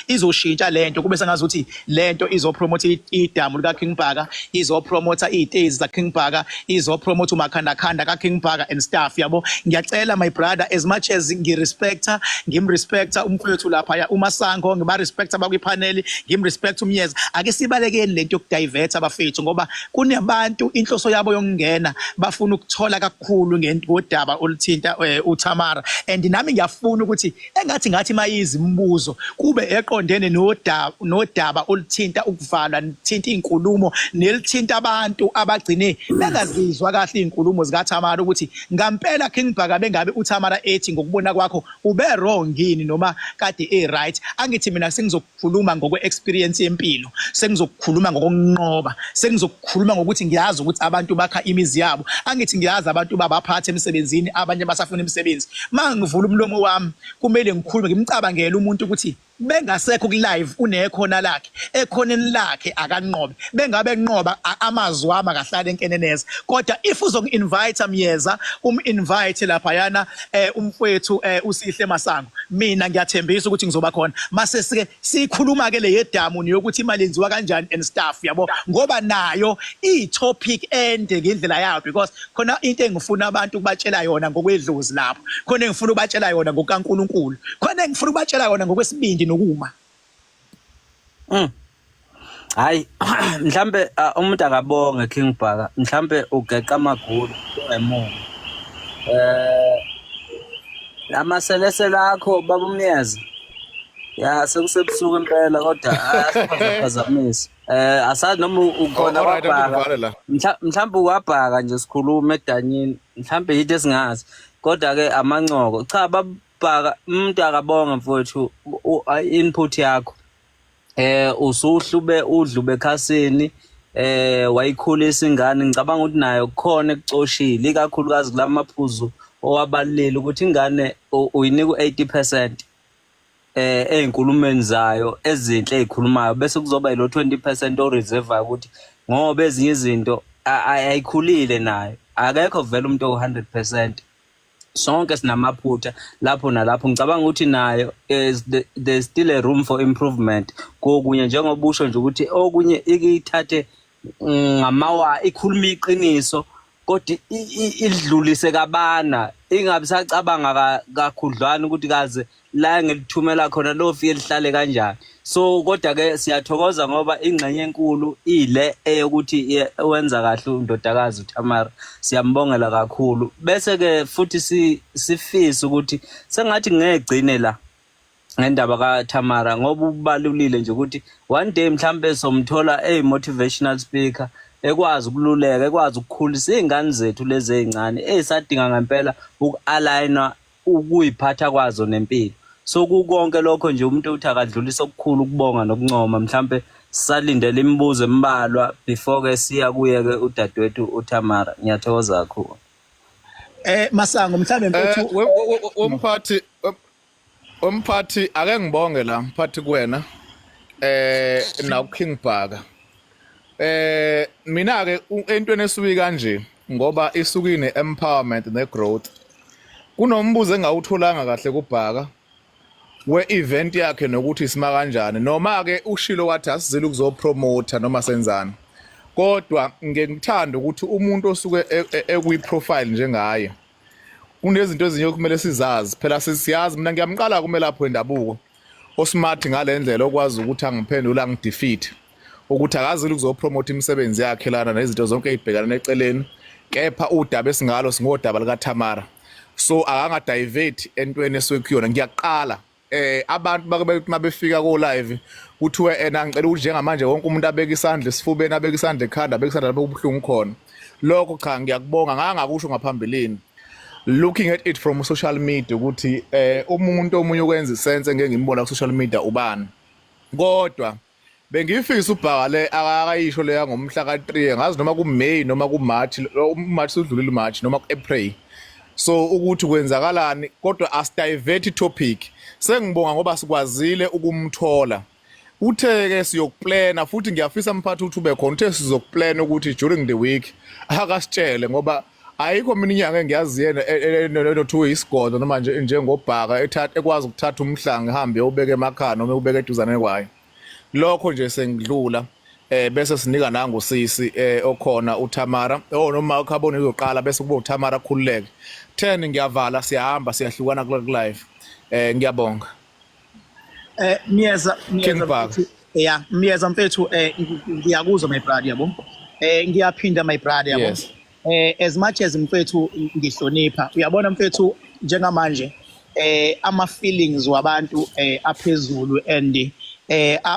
izoshintsha lento, kube sengazuthi lento izopromote idamu lika King Bhaka, izopromote izitezi za King Bhaka, izopromote umakhanda khanda ka King Bhaka and stuff, yabo. Ngiyacela, my brother, as much as ngirespecta, ngimrespecta umfowethu lapha ya uMasango, ngiba respecta bakwipanel, ngimrespect uMyeza, ake sibalekeni lento yokudivert abafethu, ngoba kunabantu inhloso yabo yokungena bafuna ukuthola kakhulu ngodaba oluthinta uTamara. And nami ngiyafuna ukuthi engathi ngathi mayizi imibuzo kube eqondene nodaba oluthinta ukuvalwa, nithinta izinkulumo, nelithinta abantu abagcine bengazizwa kahle izinkulumo zikaThamara, ukuthi ngampela, King Bhaka, bengabe uThamara ethi ngokubona kwakho ube wrong yini noma kade e right. Angithi mina sengizokukhuluma ngokwe experience yempilo, sengizokukhuluma ngokunqoba, sengizokukhuluma ngokuthi ngiyazi ukuthi abantu bakha imizi yabo. Angithi ngiyazi abantu babaphatha emsebenzini, abanye basafuna imisebenzi. Mangivula umlomo wami kumele ngikhulume ngimcabangele umuntu ukuthi bengasekho ku-live, unekhona lakhe, ekhoneni lakhe akanqobe. Bengabe nqoba, amazwi wami akahlale enkeneneza. Kodwa if uzongi-invite Myeza, um-invite laphayana umfowethu uSihle Masango, mina ngiyathembisa ukuthi ngizoba khona mase sike sikhuluma ke le yedamu neyokuthi imali yenziwa kanjani and stuff, yabo, ngoba nayo i-topic ende ngendlela yayo, because khona into engifuna abantu ukubatshela yona ngokwedlozi lapho, khona engifuna ukubatshela yona ngokukaNkuluNkulu, khona engifuna ukubatshela yona ngokwesibindi nokuma. Hayi, mhlambe umuntu akabonge, King Bhaka, mhlambe ugeqa amagulu ungemuva. Lamaselesele akho, baba uMyeza. Ya, sekusebusuku impela, kodwa asiphazamisi. Asazi noma ukhona Oh, alright, kwaBhaka. Ngivale la. Mhlambe ukwabhaka nje sikhuluma edanyini. Mhlambe yinto esingazi. Kodwa ke amancoko. Cha, babhaka, umuntu akabonge mfowethu, input yakho. Usuhlube udlube ekhasini, wayikhulisa ingane. Ngicabanga ukuthi nayo kukhona ekucoshile, ikakhulukazi kulamaphuzu owabalile ukuthi ingane uyinika u-80% ey'nkulumeni zayo ezinhle ey'khulumayo, bese kuzoba yilo 20% oreservayo ukuthi ngoba ezinye izinto ayikhulile nayo. Akekho vele umuntu owu-100%, sonke sinamaphutha lapho nalapho. Ngicabanga ukuthi nayo there's still a room for improvement kokunye, njengoba usho nje ukuthi okunye ikithathe ngamawa ikhuluma iqiniso, kodwa idlulise kabana ingabe sacabanga kakhudlwana ukuthi kaze la ngilithumela khona lo fike lihlale kanjani. So kodwa ke siyathokoza ngoba ingxenye enkulu ile eyokuthi wenza kahle undodakazi uTamara, siyambongela kakhulu. Bese ke futhi sifisa ukuthi sengathi ngegcine la ngendaba kaTamara, ngoba ubalulile nje ukuthi one day mhlambe somthola ey motivational speaker ekwazi ukululeka, ekwazi ukukhulisa izingane zethu lezi ezincane ezisadinga ngempela uku-aligna ukuyiphatha kwazo nempilo. So kukonke lokho nje umuntu uthi akadlulise okukhulu ukubonga nokuncoma. Mhlambe salindele imibuzo embalwa before ke siya kuye ke udadewethu uTamara. Ngiyathokoza kakhulu. Masango, mhlambe mfethu. Umphathi, umphathi, ake ngibonge la, mphathi, kuwena na King Bhaka. Mina ke entweni esuke kanje, ngoba isuke ine empowerment ne growth, kunombuzo engawutholanga kahle kuBhaka we event yakhe nokuthi isima kanjani, noma ke ushilo wathi asizile ukuzopromota noma senzani, kodwa ngeke ngithanda ukuthi umuntu osuke ekwi profile njengaye kunezinto ezinye okumele sizazi phela. Siyazi, mina ngiyamqala kumelaphi wendabuko osmart ngale ndlela okwazi ukuthi angiphendule, angidefeat, ukuthi akazile ukuzopromote imisebenzi yakhe lana nezinto zonke ezibhekana neceleni, kepha udaba esingalo singodaba lika Tamara, so akanga divert entweni esuke kuyona. Ngiyaqala abantu bake mabefika ko live kuthiwe ena ngicela ukuthi njengamanje wonke umuntu abeke isandla esifubeni, abeke isandla ekhanda, abeke isandla lapho kubuhlungu khona. Lokho cha, ngiyakubonga, ngangakusho ngaphambilini looking at it from social media ukuthi umuntu omunye ukwenza isense ngeke ngimbona ku social media ubani, kodwa bengifisa ubhaka le akayisho leya ngomhla ka3, ngazi noma ku May noma ku March, uMarch sudlulile, uMarch noma ku April, so ukuthi kwenzakalani, kodwa asidivert topic. Sengibonga ngoba sikwazile ukumthola. Uthe ke siyokuplana futhi, ngiyafisa mphathi ukuthi ube khona. Uthe sizokuplana ukuthi during the week akasitshele ngoba Ayikho mina inyanga engiyazi yena enothiwe isigodlo noma nje njengobhaka ethatha ekwazi ukuthatha umhlanga ihambe ubeke emakhaya noma ubeke eduzane kwayo. Lokho nje sengidlula bese sinika nangu sisi okhona uThamara. Oh noma ukhabona uzoqala bese kuba uThamara khululeke. 10 ngiyavala siyahamba siyahlukana ku live. Ngiyabonga. Miyeza King Miyeza Bhaka. mfethu, yeah, Miyeza mfethu, ngiyakuzwa my brother, yabo. Ngiyaphinda my brother, yabo. Yes. As much as mfethu ngihlonipha, uyabona mfethu, njengamanje ama feelings wabantu aphezulu and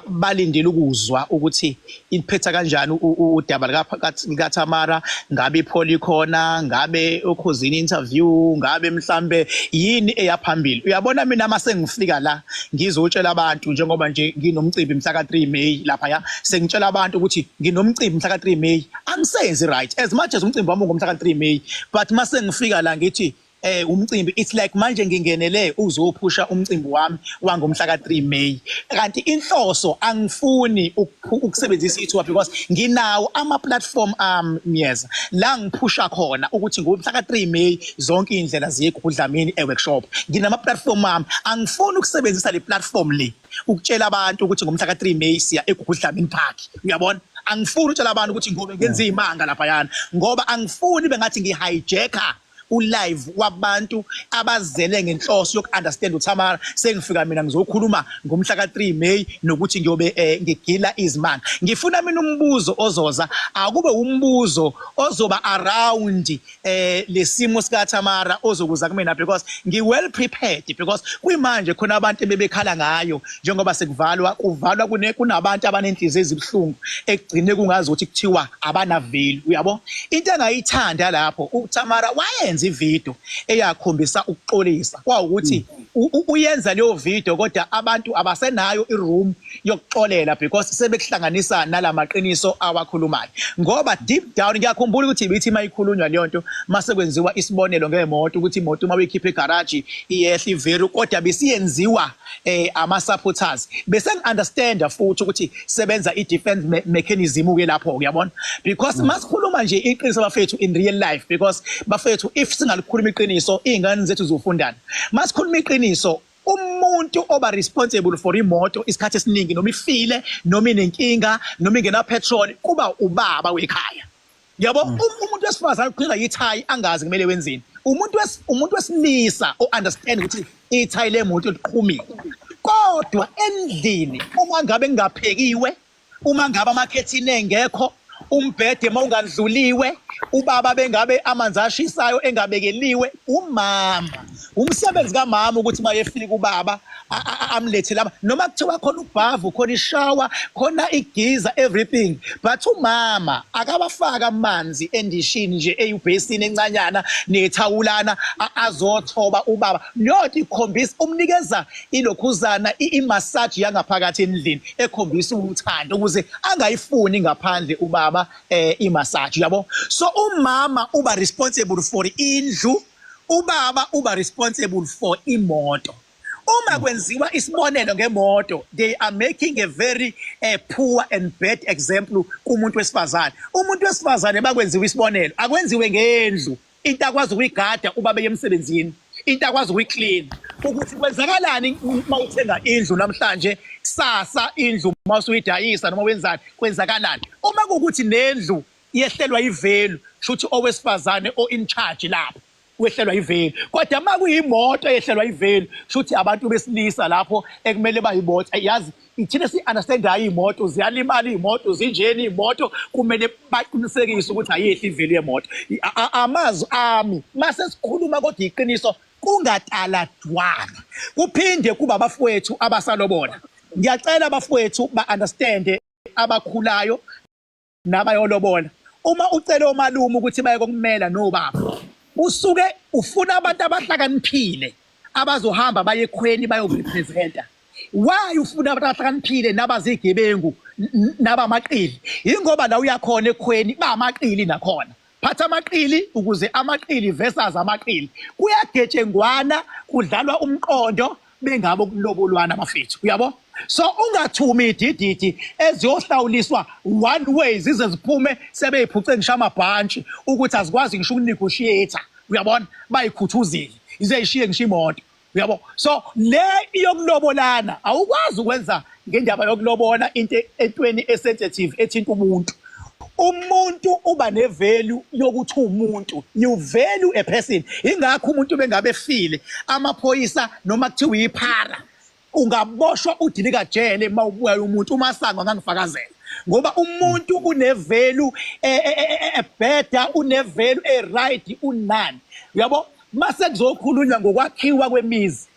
balindile ukuzwa ukuthi iphetha kanjani udaba lika Tamara, ngabe ipholi khona, ngabe ukhosini interview, ngabe mhlambe yini eyaphambili. Uyabona mina mase ngifika la ngizotshela abantu, njengoba nje nginomcimbi mhla ka 3 May lapha, ya, sengitshela abantu ukuthi nginomcimbi mhla ka 3 May, angisenzi right. As much as umcimbi wami ngomhla ka 3 May, but mase ngifika la ngithi umcimbi, it's like manje ngingenele uzophusha umcimbi wami wangomhla ka 3 May, kanti inhloso angifuni ukusebenzisa ithuba because nginawo ama platform ami Myeza la ngiphusha khona ukuthi ngomhla ka 3 May zonke indlela ziye kuDlamini e workshop. Nginama platform ami, angifuni ukusebenzisa le platform le ukutshela abantu ukuthi ngomhla ka 3 May siya eGugudlamini Park. Uyabona, angifuni ukutshela abantu ukuthi ngobe ngenza imanga lapha yana, ngoba angifuni bengathi ngihijacka ulive wabantu abazele ngenhloso yoku-understand uThamara. Sengifika mina ngizokhuluma ngomhla ka-3 May nokuthi ngiyobe ngigila izimanga. Ngifuna mina umbuzo ozoza akube umbuzo ozoba around lesimo sika Thamara ozokuza kumina, because ngi well prepared, because kuyimanje khona abantu ebebekhala ngayo njengoba sekuvalwa kuvalwa kune kunabantu abanenhliziyo ezibuhlungu ekugcine kungazi ukuthi kuthiwa abana value. Uyabo, into engayithanda lapho uThamara wayenza ivideo eyakhombisa ukuxolisa kwawukuthi uyenza leyo video, kodwa abantu abasenayo iroom yokuxolela because sebekuhlanganisa nalamaqiniso awakhulumayo, ngoba deep down ngiyakhumbula ukuthi ibithi mayikhulunywa leyo nto mase kwenziwa isibonelo ngemoto ukuthi imoto uma uyikhipha egarage iyehla ivalue, kodwa besiyenziwa ama supporters. Bese ngiunderstanda futhi ukuthi sebenza i defense mechanism ke lapho, uyabona, because masikhuluma nje iqiniso bafethu in real life, because bafethu if singalikhuluma iqiniso izingane zethu zofundana. Masikhuluma iqiniso, umuntu oba responsible for imoto isikhathi esiningi, noma ifile, noma inenkinga, noma ingena petrol, kuba ubaba wekhaya, yabo. Umuntu wesifazane uqhinga ithayi angazi kumele wenzeni. Umuntu wesilisa o-understand ukuthi ithayi lemoto liqhumile, kodwa endlini uma ngabe kungaphekiwe, uma ngabe amakhethini engekho, umbhede uma ungandluliwe, ubaba bengabe amanzi ashisayo engabekeliwe, umama, umsebenzi kamama ukuthi mayefika ubaba amlethele noma kuthiwa khona ubhavu, khona ishawa, khona igiza, everything, but umama akawafaka amanzi endishini nje eyubhesini encanyana nethawulana azothoba ubaba. Leyo ikhombisa umnikeza ilokhuzana i-massage yangaphakathi endlini ekhombisa uthando ukuze angayifuni ngaphandle ubaba i-massage, yabo. So umama uba responsible for indlu, ubaba uba responsible for imoto. Uma kwenziwa isibonelo ngemoto, they are making a very poor and bad example kumuntu wesifazane. Umuntu wesifazane bakwenziwa isibonelo akwenziwe ngendlu, into akwazi ukuyigada ubaba emsebenzini, into akwazi ukuyiclean, ukuthi kwenzakalani uma uthenga indlu namhlanje, kusasa indlu uma usuyidayisa noma wenzani, kwenzakalani uma kuwukuthi nendlu yehlelwa ivalue, shuthi owesifazane o in charge lapho wehlelwa ivalue. Kodwa uma kuyimoto eyehlelwa ivalue, shuthi abantu besilisa lapho ekumele bayimoto. Yazi ithina si-understandayo, iy'moto ziyalimala, iy'moto zinjeni, iy'moto kumele baqinisekise ukuthi ayehli ivalue yemoto. Amazwi ami mase sikhuluma kodwa iqiniso kungataladwana. Kuphinde kuba abafowethu abasalobola, ngiyacela abafowethu ba-understande abakhulayo nabayolobola, uma ucela omalume ukuthi baye kokumela nobaba, usuke ufuna abantu abahlakaniphile abazohamba baye ekhweni bayorepresenta. Why ufuna abantu abahlakaniphile nabazigebengu nabamaqili? Yingoba la uyakhona ekhweni bamaqili nakhona. Phatha amaqili ukuze amaqili versus amaqili kuyagetshengwana, kudlalwa umqondo bengabe ukulobolwana bafethu, uyabo. So ungathumi idididi eziyohlawuliswa one way zize ziphume sebeyiphuce ngisho amabhantshi ukuthi azikwazi ngisho ukunegotiate, uyabona, bayikhuthuzile ize ishiye ngisho imoto, uyabo. So le iyokulobolana awukwazi ukwenza ngendaba yokulobola into entweni esensitive ethinta umuntu. Umuntu uba nevalue yokuthi umuntu, you value a person. Ingakho umuntu bengabe efile amaphoyisa noma kuthiwa iphara ungaboshwa udilika jele uma ubuya umuntu. UMasango angangifakazela ngoba umuntu unevalue ebheda, unevalue e-right unani, uyabo. Mase kuzokhulunywa ngokwakhiwa kwemizi,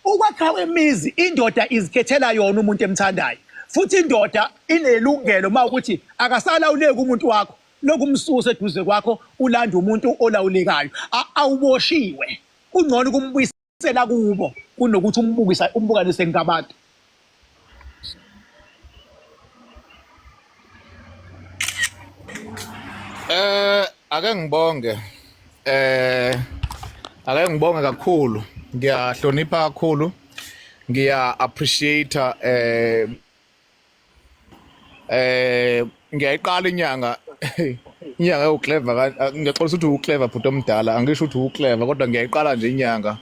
ukwakhiwa kwemizi indoda izikhethela yona umuntu emthandayo, futhi indoda inelungelo uma ukuthi akasalawuleki umuntu wakho lokumsusa eduze kwakho ulanda umuntu olawulekayo. Awuboshiwe, kungcono ukumbuyisela kubo kunokuthi umbukisa umbukanise ngabantu. Ake ngibonge. Ake ngibonge kakhulu. Ngiyahlonipha kakhulu. Ngiya appreciate ngiyayiqala inyanga ewuclever, ngiyaxolisa ukuthi uclever bhuti omdala, angisho ukuthi uclever kodwa ngiyayiqala nje inyanga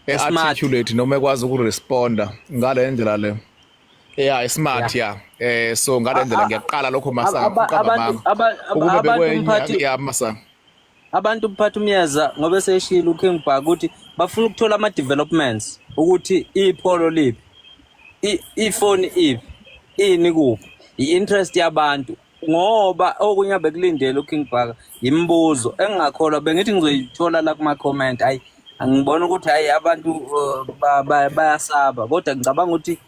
e-articulate noma ekwazi ukuresponda ngale ndlela le. Yeah, smart, yeah. So ngale ndlela ngiyaqala lokho Masanga, uqamba amanga. Ukube bekwenye ya Masanga. Abantu mphathi umyeza ngoba eseshilo uKing Bhaka ukuthi bafuna ukuthola ama developments ukuthi ipholo liphi, ifoni iphi, ini kuphi, i-interest yabantu, ngoba okunye abekulindele uKing Bhaka imibuzo engingakholwa bengithi ngizoyithola la kuma comment. Hayi, angibona ukuthi hayi abantu bayasaba, kodwa ngicabanga ukuthi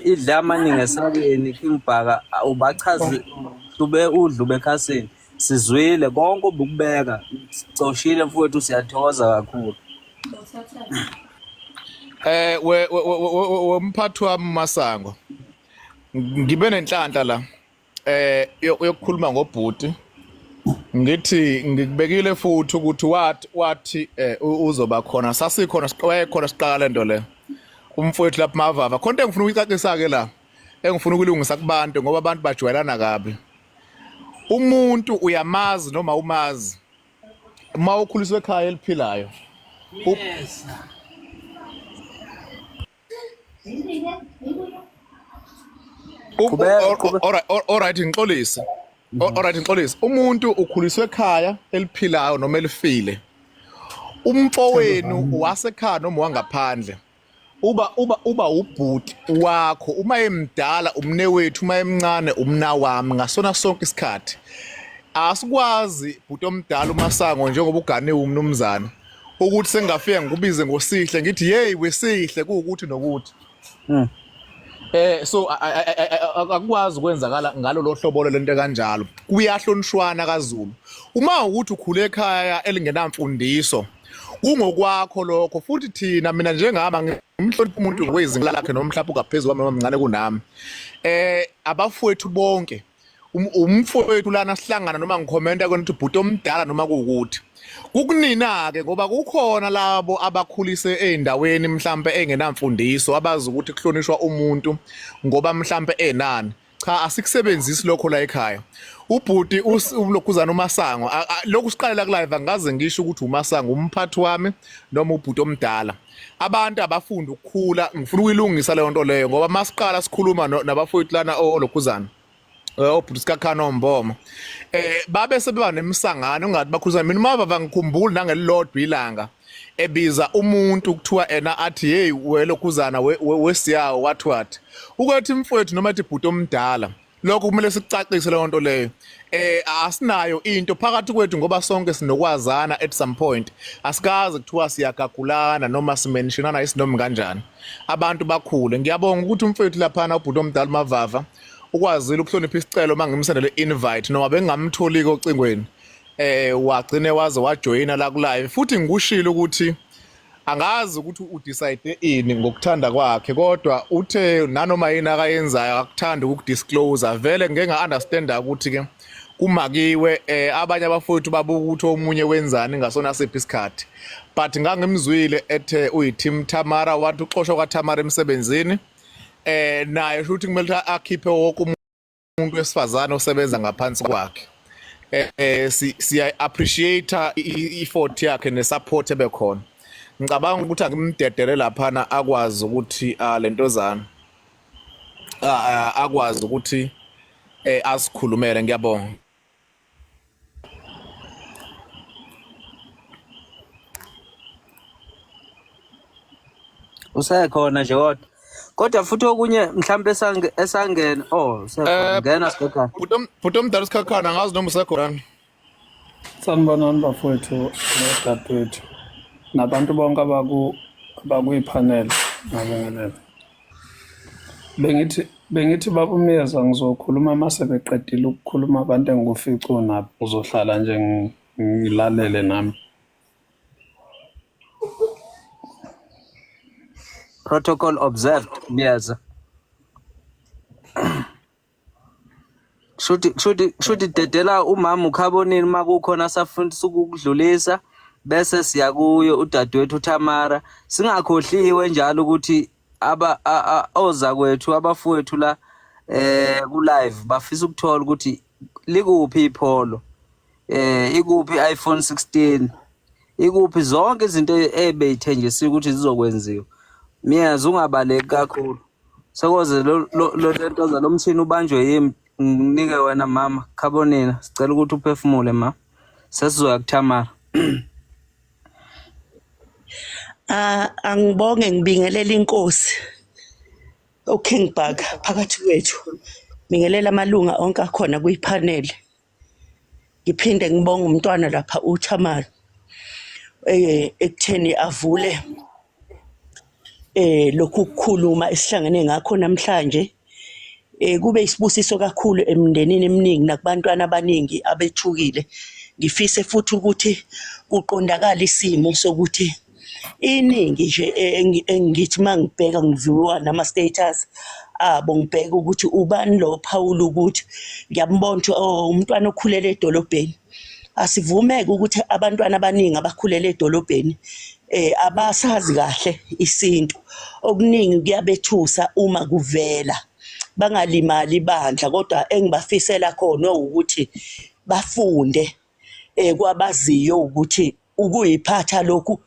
idla amaningi esakeni. King Bhaka, ubachaze ube udlube ekhasini, sizwile konke obukubeka, sicoshile mfowethu, siyathokoza kakhulu. We mphathi wami Masango, ngibe nenhlanhla la yokukhuluma ngobhuti, ngithi ngikubekile futhi ukuthi wathi uzoba khona, sasikhona siqwaye khona siqala lento le umfowethu lapha Mavava. Khona engifuna ukuyicacisa ke la, engifuna ukulungisa kubantu ngoba abantu bajwayelana kabi. Umuntu uyamazi noma umazi uma ukhuliswe ekhaya eliphilayo. Yes. Alright, ngixolise. Alright, ngixolise. Umuntu ukhuliswe ekhaya eliphilayo noma elifile. Umfowenu wasekhaya noma wangaphandle uba ubhuti wakho, uma emdala umnewethu, uma emncane umna wami ngasona sonke isikhathi. Asikwazi bhuti omdala uMasango, njengoba uganiwe umnumzana, ukuthi sengingafika ngikubize ngosihle ngithi hey wesihle kuwukuthi nokuthi. So akukwazi ukwenzakala ngalo lo hlobo lento kanjalo. Kuyahlonishwana kaZulu. Uma ukuthi ukhule ekhaya elingenamfundiso kungokwakho lokho, futhi thina mina njengami ngimhlonipha umuntu ngokwezinga lakhe noma mhlawumbe ungaphezulu kwami noma mncane kunami. Abafowethu bonke, umfowethu lana sihlangana noma ngikhomenta kona ukuthi bhuti omdala noma kuwukuthi kukunina ke, ngoba kukhona labo abakhulise ezindaweni mhlambe engenamfundiso abazi ukuthi kuhlonishwa umuntu ngoba mhlambe enani. Cha, asikusebenzisi lokho la ekhaya. Ubhuti ulokhuzana uMasango, lokhu siqalela ku live, angikaze ngisho ukuthi uMasango umphathi wami noma ubhuti omdala. Abantu abafunda ukukhula, ngifuna ukuyilungisa leyo nto leyo ngoba masiqala sikhuluma nabafowethu lana olokhuzana obhuti Sikhakhane omboma babe sebeba nemisangano ungathi bakhulisana. Mina uMavava ngikhumbuli nangelilodwa ilanga ebiza umuntu kuthiwa ena athi hey welokhuzana wesiyawo wathi wathi ukwethi mfowethu noma ethi bhuti omdala. Lokho kumele sikucacise leyo nto leyo. Asinayo into phakathi kwethu ngoba sonke sinokwazana at some point. Asikaze kuthiwa siyagagulana noma simentionana isinoma kanjani. Abantu bakhule. Ngiyabonga ukuthi umfowethu laphana ubhuti omdala uMavava ukwazile ukuhlonipha isicelo uma ngimsendele invite noma bengingamtholi ocingweni, wagcine waze wajoyina la ku live. Futhi ngikushilo ukuthi angazi ukuthi udecide ini ngokuthanda kwakhe, kodwa uthe nanoma yini akayenzayo akakuthandi ukudisclose. Vele ngeke nga-understanda ukuthi ke kumakiwe abanye abafowethu babuka ukuthi omunye wenzani ngasona siphi isikhathi, but ngangimzwile ethe uyi-team Tamara, wathi uxoshwa kwaTamara emsebenzini. Naye shuthi kumele ukuthi akhiphe wonke umuntu wesifazane osebenza ngaphansi kwakhe. Siya appreciate i-effort yakhe ne-support ebekhona. Ngicabanga ukuthi angimdedele laphana akwazi ukuthi lentozana akwazi ukuthi asikhulumele. Ngiyabonga. Usekhona nje kodwa. Kodwa futhi okunye mhlambe esangena oh usekhona ngena Sikhakhane. Bhuti omdala Sikhakhane, angazi noma usekhona. Sanibonani bafowethu nodadewethu nabantu bonke abakuyiphaneli, ngabingelela. Bengithi baba uMyeza ngizokhuluma uma sebeqedile ukukhuluma abantu engikufice nabo, ngizohlala nje ngilalele nami. Protocol observed, Myeza. Shuthi dedela umama uKhabonini uma kukhona asafundisa ukudlulisa bese siya kuyo udadewethu uThamara, singakhohliwe njalo ukuthi aba ozakwethu abafowethu la ku live bafisa ukuthola ukuthi likuphi iPolo, ikuphi iPhone 16, ikuphi zonke izinto ebeyithenjisiwe ukuthi zizokwenziwa. Myeza, ungabaleki kakhulu, sekoze lo lentoza lo mshini ubanjwe yimi, nginike wena mama Khabonina, sicela ukuthi uphefumule ma, sesizoya kuThamara. Ah, angibonge, ngibingelela inkosi uKing Bhaka phakathi kwethu. Bingelela amalunga onke akhona kuyiphanel. Ngiphinde ngibonge umntwana lapha uThamara ekutheni avule lokhu kukhuluma esihlangene ngakho namhlanje. Kube isibusiso kakhulu emndenini eminingi nakubantwana abaningi abethukile. Ngifise futhi ukuthi kuqondakale isimo sokuthi iningi nje engithi mangibheka ngiviwa nama status abo, ngibheka ukuthi ubani lo phawula ukuthi ngiyambona ukuthi oh umntwana okhulele edolobheni. Asivumeke ukuthi abantwana abaningi abakhulele edolobheni abasazi kahle isintu, okuningi kuyabethusa uma kuvela, bangalimali ibandla. Kodwa engibafisela khona ukuthi bafunde kwabaziyo ukuthi ukuyiphatha lokhu,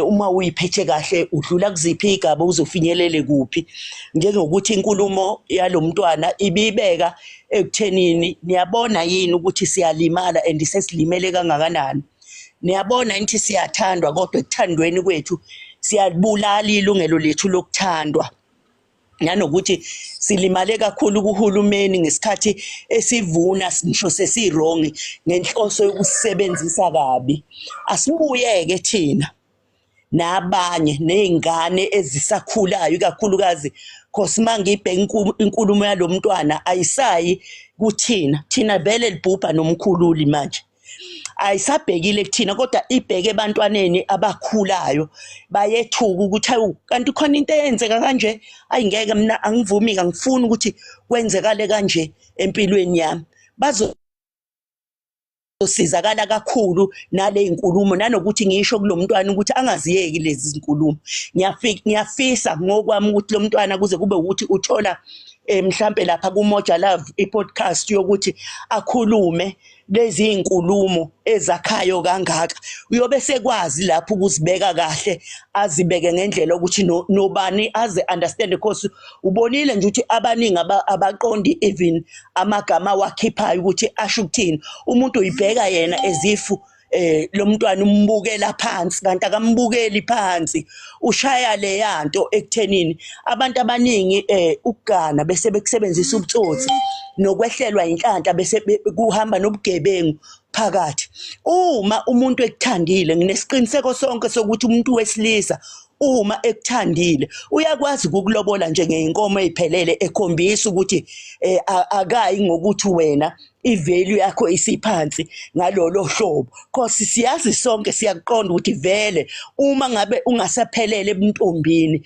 uma uyiphethe kahle udlula kuziphi igaba uzofinyelele kuphi. Njengokuthi inkulumo yalomntwana ibibeka ekuthenini, niyabona yini ukuthi siyalimala and sesilimele kangakanani? Niyabona ukuthi siyathandwa, kodwa ekuthandweni kwethu siyalibulala ilungelo lethu lokuthandwa. Nanokuthi silimale kakhulu kuhulumeni ngesikhathi esivuna ngisho sesi-wrong ngenhloso yokusebenzisa kabi. Asibuyeke thina nabanye ney'ngane ezisakhulayo ikakhulukazi, cause mangibheka inkulumo yalo mntwana ayisayi kuthina, thina vele libhubha nomkhululi manje. Ayisabhekile kuthina kodwa ibheke ebantwaneni abakhulayo, bayethuka ukuthi hawu kanti khona into eyenzeka kanje, ayi ngeke mina angivumi, angifuni ukuthi kwenzekale kanje empilweni yami. Bazosizakala kakhulu nale inkulumo, nanokuthi ngisho kulo mntwana ukuthi angaziyeki lezi zinkulumo. Ngiyafisa ngokwami ukuthi lo mntwana kuze kube ukuthi uthola mhlambe lapha kuMoja Love i-podcast yokuthi akhulume lezi inkulumo ezakhayo kangaka, uyobe sekwazi lapho ukuzibeka kahle, azibeke ngendlela ukuthi nobani aze understand, because ubonile nje ukuthi abaningi abaqondi even amagama awakhiphayo ukuthi asho ukuthini. Umuntu uyibheka yena ezifu lo mntwana umbukela phansi, kanti akambukeli phansi, ushaya leyanto ekuthenini abantu abaningi ukugana bese bekusebenzisa ubutsotsi nokwehlelwa inhlanhla bese kuhamba nobugebengu phakathi. Uma umuntu ekuthandile, nginesiqiniseko sonke sokuthi umuntu wesilisa uma ekuthandile uyakwazi ukukulobola nje ngeyinkomo eziphelele, ekhombisa ukuthi akayi ngokuthi wena i-value yakho isiphansi ngalolo hlobo. Cause siyazi sonke, siyakuqonda ukuthi vele uma ngabe ungasaphelele ebuntombini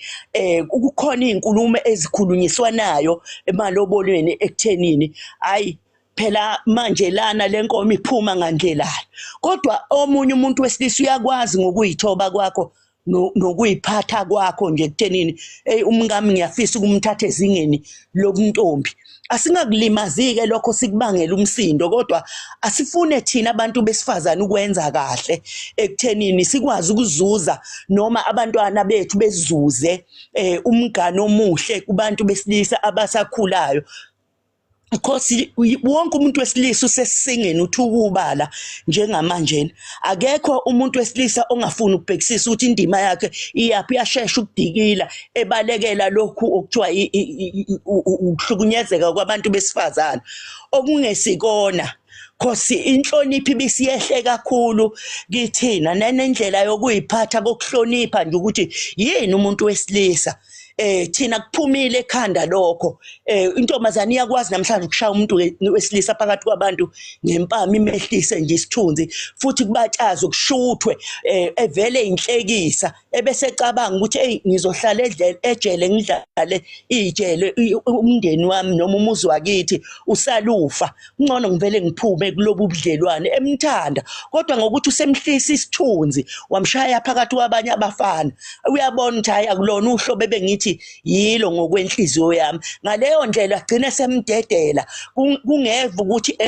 kukhona izinkulumo ezikhulunyiswanayo emalobolweni ekuthenini hayi phela manje lana lenkomo iphuma ngandlelayo. Kodwa omunye umuntu wesilisa uyakwazi ngokuyithoba kwakho. Nokuyiphatha kwakho nje ekuthenini, hey, umkami ngiyafisa ukumthatha ezingeni lobuntombi. Asingakulimazi-ke lokho, sikubangela umsindo, kodwa asifune thina abantu besifazane ukwenza kahle ekuthenini sikwazi ukuzuza noma abantwana bethu bezuze umngani omuhle kubantu besilisa abasakhulayo. Because wonke umuntu wesilisa usesingeni uthuka ubala njengamanjena. Akekho umuntu wesilisa ongafuni ukubhekisisa ukuthi indima yakhe iyaphi, uyashesha ukudikila ebalekela lokhu okuthiwa ukuhlukunyezeka kwabantu besifazane okungesikona. Cause inhlonipho ibisiyehle kakhulu kithina, nanendlela yokuyiphatha kokuhlonipha nje ukuthi yini umuntu wesilisa. Thina kuphumile ekhanda lokho. Intombazane iyakwazi namhlanje ukushaya umuntu wesilisa phakathi kwabantu ngempama, imehlise nje isithunzi, futhi kubatshazwe kushuthwe, evele inhlekisa, ebese ecabanga ukuthi hey, ngizohlala ejele, ngidlale ijele, umndeni wami noma umuzi wakithi usalufa, kungcono ngivele ngiphume kulobu budlelwane. Emthanda, kodwa ngokuthi usemhlisa isithunzi, wamshaya phakathi kwabanye abafana, uyabona ukuthi hayi, akulona uhlobo ebengithi yilo ngokwenhliziyo yami. Ngaleyo ndlela agcine semdedela, kungeva ukuthi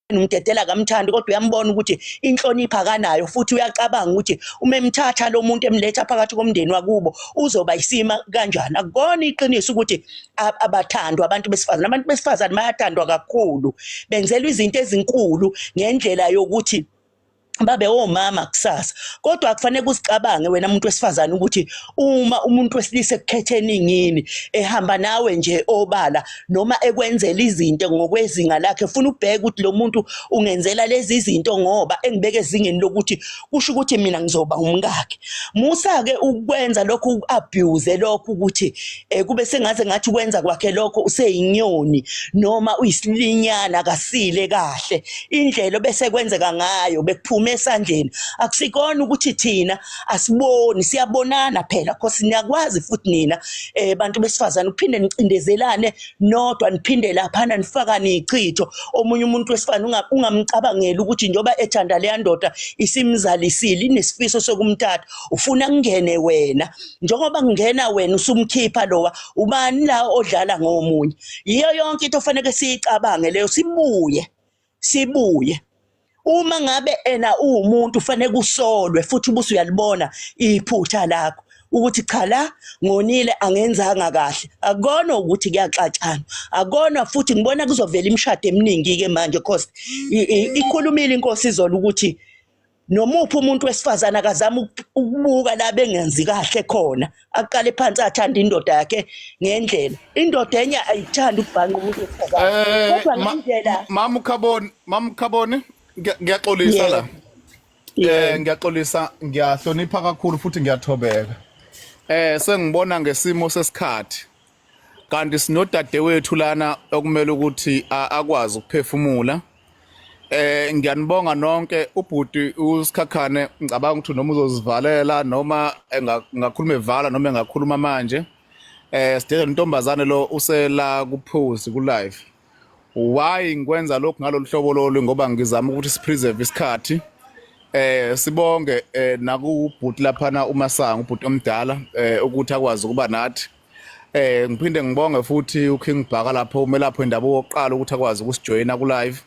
umdedela kamthandi, kodwa uyambona ukuthi inhlonipho akanayo, futhi uyacabanga ukuthi uma emthatha lo muntu emletha phakathi komndeni wakubo uzoba isima kanjani. Akukona iqiniso ukuthi abathandwa abantu besifazane. Abantu besifazane bayathandwa kakhulu, benzelwa izinto ezinkulu ngendlela yokuthi babe omama kusasa, kodwa akufanele uzicabange wena muntu wesifazane ukuthi uma umuntu wesilisa ekukhethe eningini, ehamba nawe nje obala noma ekwenzela izinto ngokwezinga lakhe, ufuna ubheke ukuthi lo muntu ungenzela lezi zinto ngoba engibeke ezingeni lokuthi kusho ukuthi mina ngizoba umkakhe. Musa-ke ukwenza lokhu, uku-abuse lokhu, ukuthi kube sengaze ngathi kwenza kwakhe lokho useyinyoni noma uyisilinyana, akasile kahle. Indlela bese kwenzeka ngayo bekuphuma esandleni. Akusikona ukuthi thina asiboni, siyabonana phela, cause niyakwazi futhi nina bantu besifazane uphinde nicindezelane nodwa, niphinde laphana nifakane ichitho. Omunye umuntu wesifazane ungamcabangeli ukuthi njengoba ethanda leya ndoda isimzalisile, inesifiso sokumthatha, ufuna kungene wena. Njengoba kungena wena usumkhipha lowa, ubani la odlala ngomunye? Yiyo yonke into ofanele siyicabange leyo, sibuye sibuye. Uma ngabe ena uwumuntu ufanele kusolwe, futhi ubuse uyalibona iphutha lakho ukuthi cha, la ngonile, angenzanga kahle. Akona ukuthi kuyaxatshana, akona futhi ngibona kuzovela imishado eminingi ke manje, cause ikhulumile inkosi izolo ukuthi nomuphi umuntu wesifazane akazama ukubuka la bengenzi kahle khona, aqale phansi athanda indoda yakhe ngendlela. Indoda enye ayithandi ukubhanqa umuntu wesifazane, kodwa ngendlela. Mama uKhaboni, Mama uKhaboni, ngiyaxolisa la. Ngiyaxolisa, ngiyahlonipha kakhulu futhi ngiyathobeka. Sengibona ngesimo sesikhathi. Kanti sinodadewethu lana okumele ukuthi akwazi ukuphefumula. Ngiyanibonga nonke. Ubhuti uSikhakhane, ngicabanga ukuthi noma uzozivalela noma engakhuluma evala noma engakhuluma manje. Sidede intombazane lo usela kuphuzi ku live. Why ngikwenza lokhu ngalolu hlobo lolu? Ngoba ngizama ukuthi sipreserve isikhathi. Sibonge nakubhuti laphana uMasango, ubhuti omdala, ukuthi akwazi ukuba nathi. Ngiphinde ngibonge futhi uKing Bhaka lapho umelaphi wendabuko wokuqala ukuthi akwazi ukusijoyina ku live.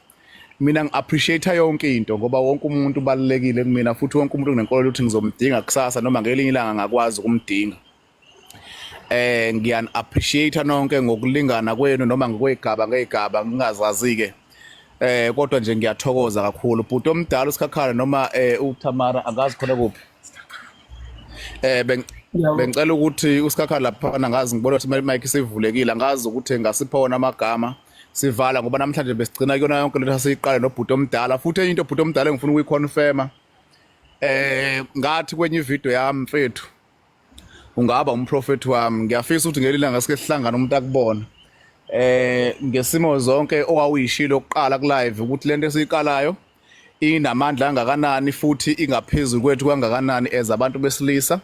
Mina ngi-appreciate yonke into ngoba wonke umuntu ubalulekile kumina, futhi wonke umuntu nginenkolelo ukuthi ngizomdinga kusasa noma ngelinye ilanga ngakwazi ukumdinga. Ngiyan appreciate nonke ngokulingana kwenu noma ngokwegaba ngegaba, ngingazazi ke. Kodwa nje ngiyathokoza kakhulu. Bhuti omdala uSikhakhane noma uThamara, angazi khona kuphi. Bengicela ukuthi uSikhakhane lapha, ngazi ngibona ukuthi mic isivulekile, angazi ukuthi ngasipha wona amagama sivala, ngoba namhlanje besigcina kuyona yonke lento asiyiqale nobhuti omdala. Futhi enye into, bhuti omdala, engifuna ukuyiconfirma, ngathi kwenye ivideo yami, mfethu, ungaba umprofeti wami. Ngiyafisa ukuthi ngelinye ilanga sike sihlangane, umuntu akubona ngesimo zonke owawuyishilo oqala ku live ukuthi lento esiyiqalayo inamandla angakanani futhi ingaphezulu kwethu kangakanani as abantu besilisa,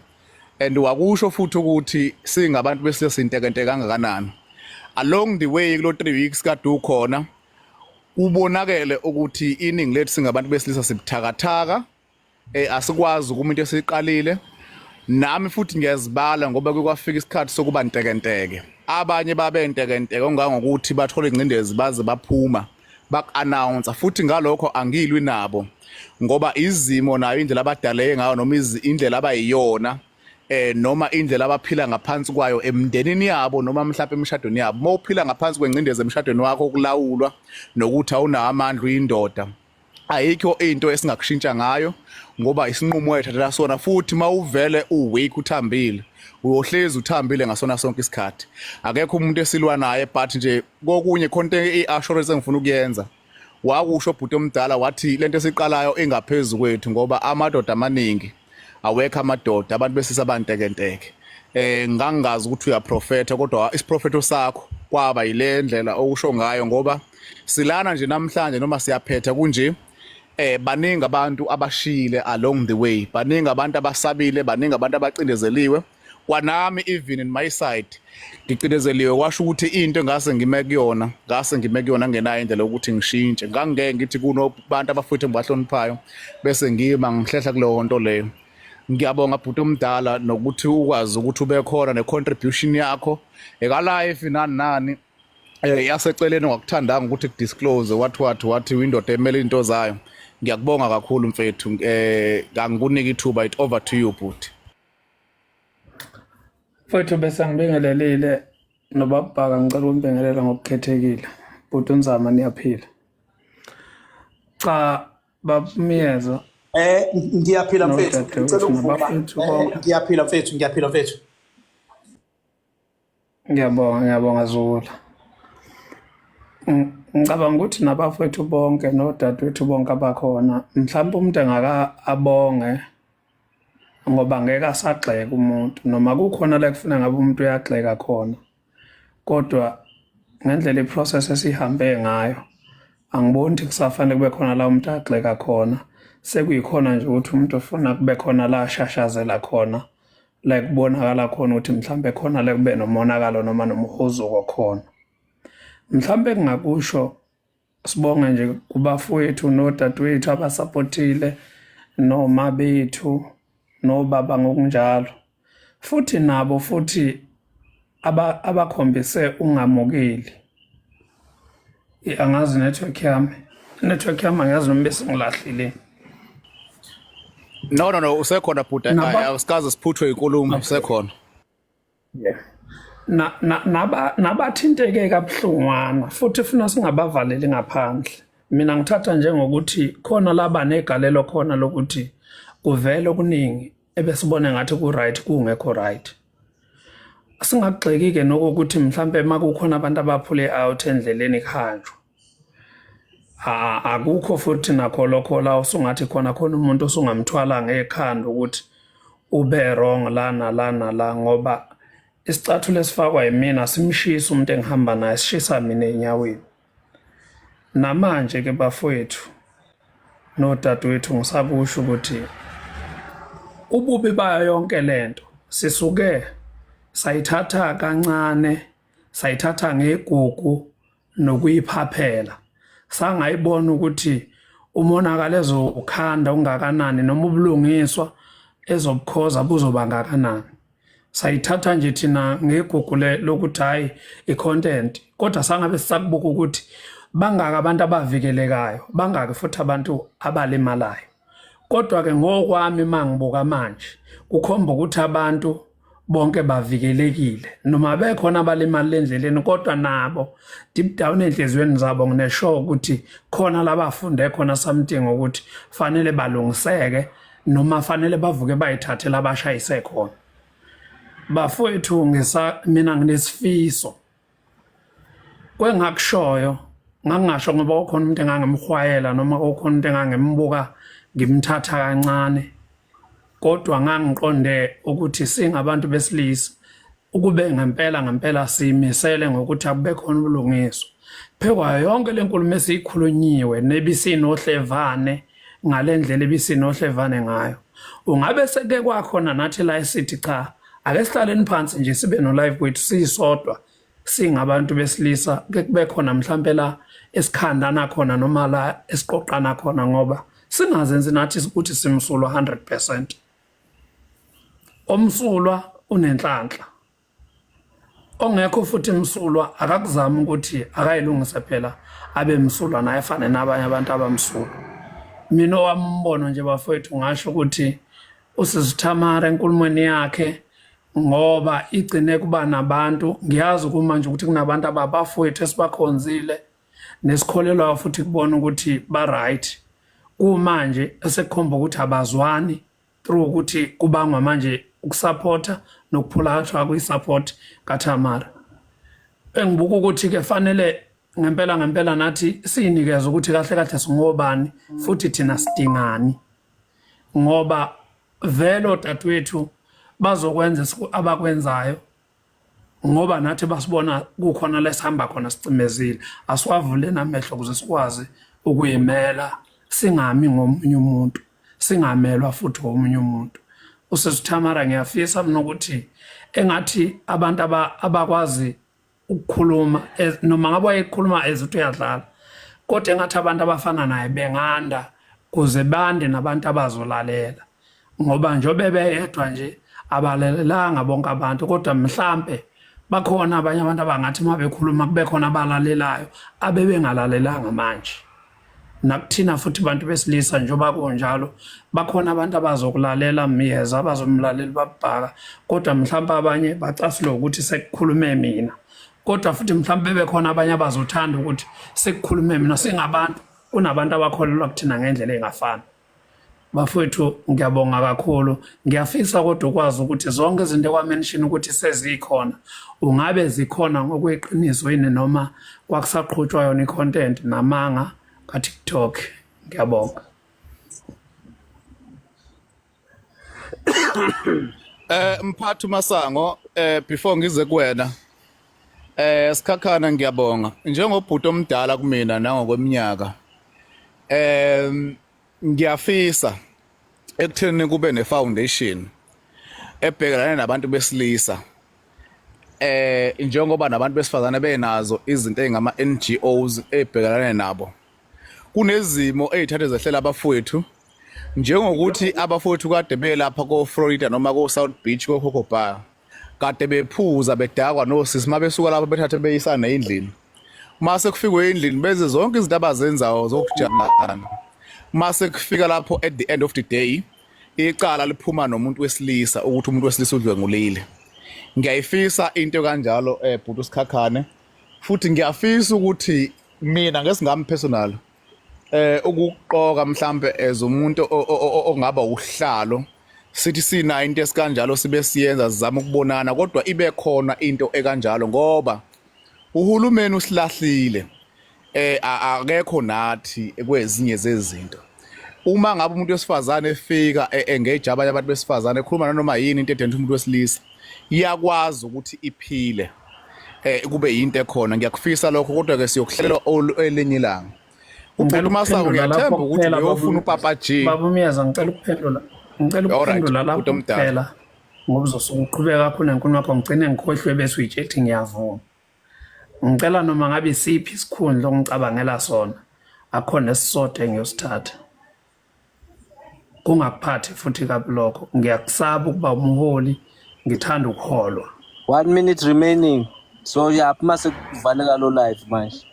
and wakusho futhi ukuthi singabantu besilisa sintekenteke kangakanani. Along the way kulo 3 weeks kade ukhona, ubonakele ukuthi iningi lethu singabantu besilisa sibuthakathaka. Asikwazi ukuma into esiyiqalile. Nami futhi ngiyazibala ngoba kukwafika isikhathi sokuba ntekenteke. Abanye babe ntekenteke ongangokuthi bathola ingcindezi baze baphuma baku-announce, futhi ngalokho angilwi nabo ngoba izimo nayo indlela abadaleke ngayo noma indlela abayiyona, noma indlela abaphila ngaphansi kwayo emndenini yabo noma mhlawumbe emshadweni yabo. Uma uphila ngaphansi kwengcindezi emshadweni wakho, ukulawulwa nokuthi awunawo amandla, uyindoda, ayikho into esingakushintsha ngayo ngoba isinqumo oyithathela sona. Futhi mawuvele uweak, uthambile, uyohlezi uthambile ngasona sonke isikhathi. Akekho umuntu esilwa naye, but nje kokunye khona i-assurance engifuna ukuyenza. Wakusho bhuti omdala, wathi lento esiqalayo ingaphezulu kwethu ngoba amadoda amaningi awekho, amadoda abantu besisa bantekenteke. Ngangingazi ukuthi uyaprofetha, kodwa isiprofetho sakho kwaba yile ndlela okusho ngayo, ngoba silana nje namhlanje noma siyaphetha kunje, baningi abantu abashiyile along the way, baningi abantu abasabile, baningi abantu abacindezeliwe. Kwanami even in my side ngicindezeliwe, kwasho ukuthi into engase ngime kuyona, ngase ngime kuyona ngenayo indlela yokuthi ngishintshe. Ngangeke ngithi kunobantu abafowethu engibahloniphayo bese ngima ngihlehla kuleyo nto leyo. Ngiyabonga bhuti omdala nokuthi ukwazi ukuthi ube khona ne-contribution yakho eka-life nani nani, yaseceleni ongakuthandanga ukuthi kudisclose, wathi indoda emele into zayo. Ngiyakubonga kakhulu mfethu, ngangikunika ithuba. It over to you, bhuti. Mfowethu, bese ngibingelelile nobabhaka, ngicela ukumbingelela ngokukhethekile. Bhuti uNzama, niyaphila? Cha, babumyeza. Ngiyaphila mfethu, nodadewethu ngicela ukuvuma. Nabafethu bonke. Ngiyaphila mfethu, ngiyaphila mfethu. Ngiyabonga, ngiyabonga Zukula. Ngicabanga ukuthi nabafowethu bonke nodadewethu bonke abakhona, mhlawumbe umuntu engaka abonge ngoba ngeke asagxeka umuntu noma kukhona la kufuna ngabe umuntu uyagxeka khona, kodwa ngendlela iprocess esihambe ngayo angiboni ukuthi kusafanele kube khona la umuntu agxeka khona. Sekuyikhona nje ukuthi umuntu ufuna kube khona la ashashazela khona, la kubonakala khona ukuthi mhlambe khona la kube nomonakalo noma nomhuzuko khona. Mhlambe kungakusho sibonge nje kubafowethu nodadewethu abasapotile, noma bethu nobaba ngokunjalo, futhi nabo futhi abakhombise ungamukeli. Angazi network yami, angazi noma bese ngilahlile. No, no, no, usekhona bhuti. Awusikaze siphuthwe inkulumo, usekhona. Yeah. Na na naba nabathinteke kabuhlungwana futhi funa singabavaleli ngaphandle. Mina ngithatha njengokuthi khona laba negalelo khona lokuthi kuvele okuningi ebesibone ngathi ku right kungekho right. Singakugxeki ke nokuthi mhlambe makukhona abantu abaphule out endleleni kuhanjwa. Akukho futhi nakho lokho la usungathi khona khona umuntu osungamthwala ngekhanda ukuthi ube wrong la nala nala, ngoba isicathulo esifakwa yimina simshisa umuntu engihamba naye, sishisa mina enyaweni. Namanje ke bafowethu nodadewethu, ngisakusho ukuthi ububi bayo yonke lento sisuke sayithatha kancane, sayithatha ngegugu nokuyiphaphela, sangayibona ukuthi umonakalo ezowukhanda ungakanani noma ubulungiswa ezobukhoza buzoba ngakanani. Sayithatha nje thina ngegugu lokuthi hayi, i-content, kodwa sangabe sisakubuka ukuthi bangaka abantu abavikelekayo, bangaki futhi abantu abalimalayo. Kodwa-ke ngokwami uma ngibuka manje kukhomba ukuthi abantu bonke bavikelekile, noma bekhona abalimala endleleni, kodwa nabo deep down enhliziyweni zabo nginesure ukuthi khona labafunde khona something ukuthi fanele balungiseke noma fanele bavuke bayithathe labashayise khona. Bafowethu, ngisa mina nginesifiso kwengakushoyo, ngangingasho ngoba kukhona umuntu engangimhwayela noma kukhona umuntu engangimbuka ngimthatha kancane, kodwa ngangiqonde ukuthi singabantu besilisa ukube ngempela ngempela simisele ngokuthi akube khona ubulungiswa phekwayo yonke le nkulumo esiyikhulunyiwe nebisinohlevane ngale ndlela ebisinohlevane ngayo. Ungabe seke kwakhona nathi la esithi cha, ake sihlaleni phansi nje sibe no live kwethu sisodwa singabantu besilisa, ke kube khona mhlambe la esikhandana khona noma la esiqoqana khona, ngoba Singazenzi nathi ukuthi simsulwa 100%. Omsulwa unenhlanhla. Ongekho futhi msulwa akakuzama ukuthi akayilungise phela abe msulwa naye afane nabanye abantu abamsulwa. Mina owami umbono nje bafowethu ngasho ukuthi usisi Thamara enkulumweni yakhe ngoba igcine kuba nabantu ngiyazi kumanje ukuthi kunabantu ababafowethu esibakhonzile nesikholelwayo futhi kubona ukuthi ba right kumanje esekukhomba ukuthi abazwani through ukuthi kubangwa manje ukusupporta nokuphulathwa kwi-support kaThamara. Engibuka ukuthi ke fanele ngempela ngempela nathi siyinikeze ukuthi kahle kahle singobani futhi thina sidingani ngoba vele odadewethu bazokwenza abakwenzayo ngoba nathi basibona kukhona lesihamba khona sicimezile asiwavule namehlo ukuze sikwazi ukuyimela singami ngomunye umuntu singamelwa futhi ngomunye umuntu. Usisi Thamara ngiyafisa mina ukuthi engathi abantu abakwazi ukukhuluma noma ngabe wayekhuluma as ukuthi uyadlala kodwa engathi abantu abafana naye benganda kuze bande nabantu abazolalela ngoba njengoba beyedwa nje abalalelanga bonke abantu kodwa mhlampe bakhona abanye abantu abangathi uma bekhuluma kube khona abalalelayo abebengalalelanga manje. Nakuthina futhi bantu besilisa njengoba kunjalo bakhona abantu abazokulalela myeza abazomlalela babhaka kodwa mhlawumbe abanye bacasulwe ukuthi sekukhulume mina kodwa futhi mhlawumbe bebekhona abanye abazothanda ukuthi sekukhulume mina singabantu kunabantu abakholelwa kuthina ngendlela engafani. Bafowethu ngiyabonga kakhulu. Ngiyafisa kodwa ukwazi ukuthi zonke izinto ekwamention ukuthi sezikhona ungabe zikhona ngokweqiniso yini noma kwakusaqhutshwa yona i-content namanga ka-TikTok. Ngiyabonga. Mphathi Masango, before ngize kuwena, Sikhakhana ngiyabonga. Njengobhuti omdala kumina nangokweminyaka. Ngiyafisa ekutheni kube ne-foundation ebhekelane nabantu besilisa. Njengoba nabantu besifazane benazo izinto ezingama NGOs ebhekelane nabo. Kunezimo ezithathe zehlela abafowethu njengokuthi abafowethu kade belapha ko Florida noma ko South Beach ko Coco Bar kade bephuza bedakwa nosisi mabesuka lapho bethathe beyisana endlini mase kufikwe endlini benze zonke izinto abazenzayo zokujabulana mase kufika lapho at the end of the day icala liphuma nomuntu wesilisa ukuthi umuntu wesilisa udlwengulile. Ngiyayifisa into kanjalo bhuti uSikhakhane futhi ngiyafisa ukuthi mina ngesingami personal ukuqoka mhlambe as umuntu ongaba uhlalo sithi sina into esikanjalo sibe siyenza sizama ukubonana kodwa ibe khona into ekanjalo ngoba uhulumeni usilahlile akekho nathi kwezinye zezinto. Uma ngabe umuntu wesifazane efika engage abanye abantu besifazane ekhuluma nanoma yini into edenta umuntu wesilisa iyakwazi ukuthi iphile kube yinto ekhona. Ngiyakufisa lokho kodwa ke siyokuhlela elinye ilanga. Ngicela Ubhuti Masango ukuphendula lapho ngiyathemba ukuthi kuphela uyofuna baba uPapa G. baba uMyeza ngicela ukuphendula ngicela All right, ukuphendula bhuti lapho omdala. kuphela ngoba uzosuke uqhubeka kakhulu nenkulumo yakho ngigcine ngikhohlwe bese uyitshela ukuthi ngiyavuma. Ngicela noma ngabe isiphi isikhundla ongicabangela sona akho nesisodwa engiyosithatha. Kungakuphathi futhi kabi lokho. Ngiyakusaba ukuba umholi, ngithanda ukuholwa. 1 minute remaining. So yaphi mase kuvaleka lo live manje?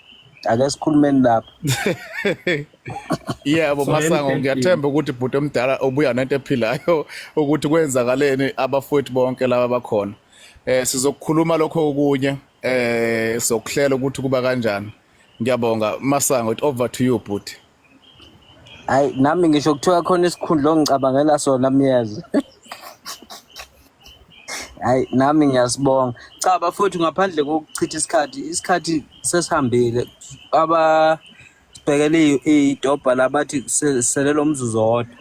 Ake sikhulumeni lapha. Yebo So Masango emphethini. ngiyathemba ukuthi bhuti omdala ubuya nento ephilayo ukuthi kwenzakaleni abafowethu bonke laba bakhona. Sizokukhuluma lokho okunye sokuhlela ukuthi kuba kanjani. Ngiyabonga Masango, it over to you bhuti. Hayi nami ngisho kuthiwa khona isikhundla ongicabangela sona Myeza. Hayi nami ngiyasibonga. Cha bafowethu ngaphandle kokuchitha isikhathi, isikhathi sesihambile. Aba sibhekele idobha labathi sele lo mzuzu owodwa.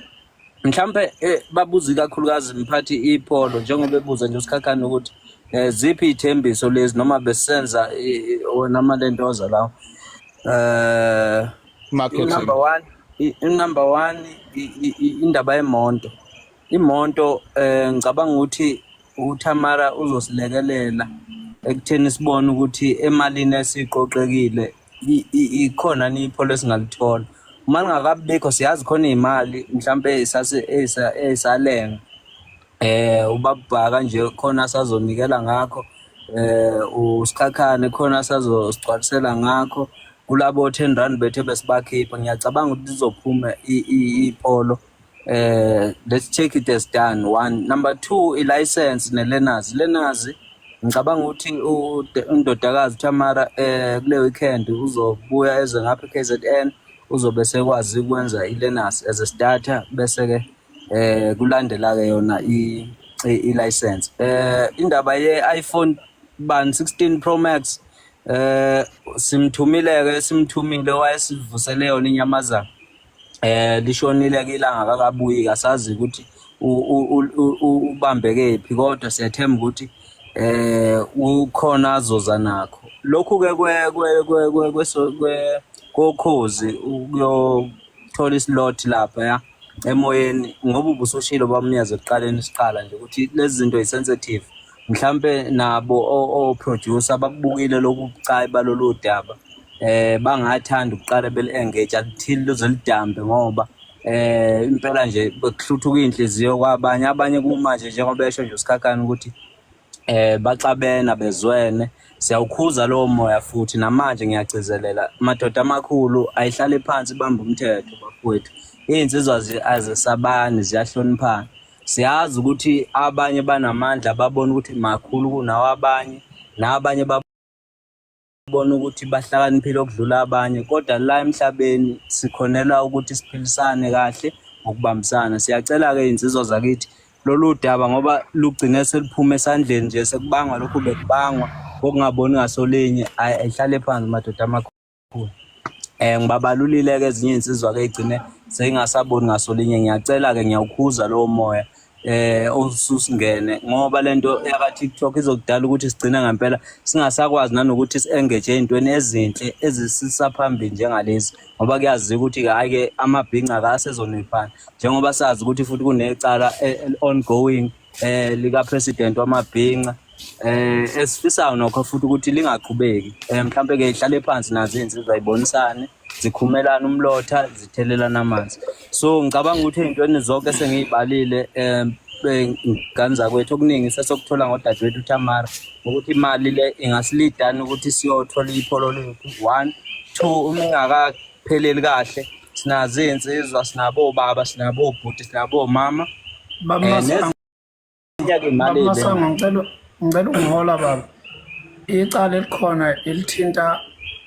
Mhlampe babuza ikakhulukazi mphathi ipholo njengoba ebuza nje uSikhakhane ukuthi ziphi iy'thembiso lezi noma besenza wona amalentoza lawo. Marketing. Number 1, number 1 indaba yemonto. Imonto ngicabanga ukuthi uThamara uzosilekelela ekutheni sibone ukuthi emalini esiqoqekile ikhona ni ipholo esingalithola. Uma lingakabikho siyazi khona iy'mali mhlampe ey'salenga ubabhaka nje khona asazonikela ngakho, uSikhakhane khona asazosigcwalisela ngakho. Kulabo 10 rand bethu ebesibakhipha, ngiyacabanga ukuthi lizophuma iPolo. Let's take it as done. One. Number two, i-license ne-learners. Learners, ngicabanga ukuthi undodakazi uTamara kule weekend uzobuya eze ngapha e-KZN, uzobe sekwazi ukwenza i-learners as a starter, bese-ke kulandela-ke yona i-license. Indaba ye-iPhone bani 16 Pro Max, simthumile-ke, simthumile wayesivusele yona inyamazana. Lishonile ke ilanga, akakabuyi, asazi ukuthi ubambeke phi, kodwa siyathemba ukuthi ukhona azoza nakho. Lokhu ke kwe kwe kwe kwe kwe kokhozi ukuyothola islot lapha ya emoyeni, ngoba ubusoshilo bamnyazo ekuqaleni siqala nje ukuthi lezi zinto yi-sensitive, mhlampe nabo o-producer bakubukile lokhu bucayi balolu daba, bangathanda ukuqala beli-engage until luze lidambe, ngoba impela nje bekuhluthuka inhliziyo kwabanye. Abanye kumanje njengoba esho nje uSikhakhane ukuthi baxabene bezwene, siyawukhuza lowo moya. Futhi namanje ngiyagcizelela, madoda amakhulu ayihlale phansi, ibambe umthetho bafowethu. Iy'nsizwa azesabani, ziyahloniphana. Siyazi ukuthi abanye banamandla, babona ukuthi makhulu kunawo abanye, nabanye babona ukuthi bahlakaniphile okudlula abanye, kodwa la emhlabeni sikhonela ukuthi siphilisane kahle ngokubambisana. Siyacela-ke iy'nsizwa zakithi, lolu daba ngoba lugcine seliphuma esandleni nje, sekubangwa lokhu bekubangwa okungaboni ngasolinye, ayihlale phansi madoda amakhulu. Ngibabalulile-ke ezinye iy'nsizwa-ke ey'gcine seyingasaboni ngasolinye. Ngiyacela-ke, ngiyawukhuza lowo moya osusingene, ngoba lento yaka TikTok izokudala ukuthi sigcine ngempela singasakwazi nanokuthi si-engage ey'ntweni ezinhle ezisisa phambili njengalezi, ngoba kuyaziwa ukuthi hhayi-ke amabhinca akasezoniphana, njengoba sazi ukuthi futhi kunecala ongoing lika president wamabhinca, esifisayo nokho futhi ukuthi lingaqhubeki. Mhlampe ke ihlale phansi nazo iy'nsizwa, ibonisane, zikhumelana umlotha, zithelelana amanzi. So ngicabanga ukuthi ey'ntweni zonke esengiy'balile, ngane zakwethu, okuningi sesokuthola ngodadewethu uTamara, ukuthi imali le ingasilidani ukuthi siyothola iPolo lethu. One, two, uma ingakapheleli kahle, sinazo iy'nsizwa, sinabo obaba, sinabo obhuti, sinabo omama. Baba Masango, Nezinye-ke imali Baba ey'lengayo. Masango, ngicela ungihola baba. Icala elikhona elithinta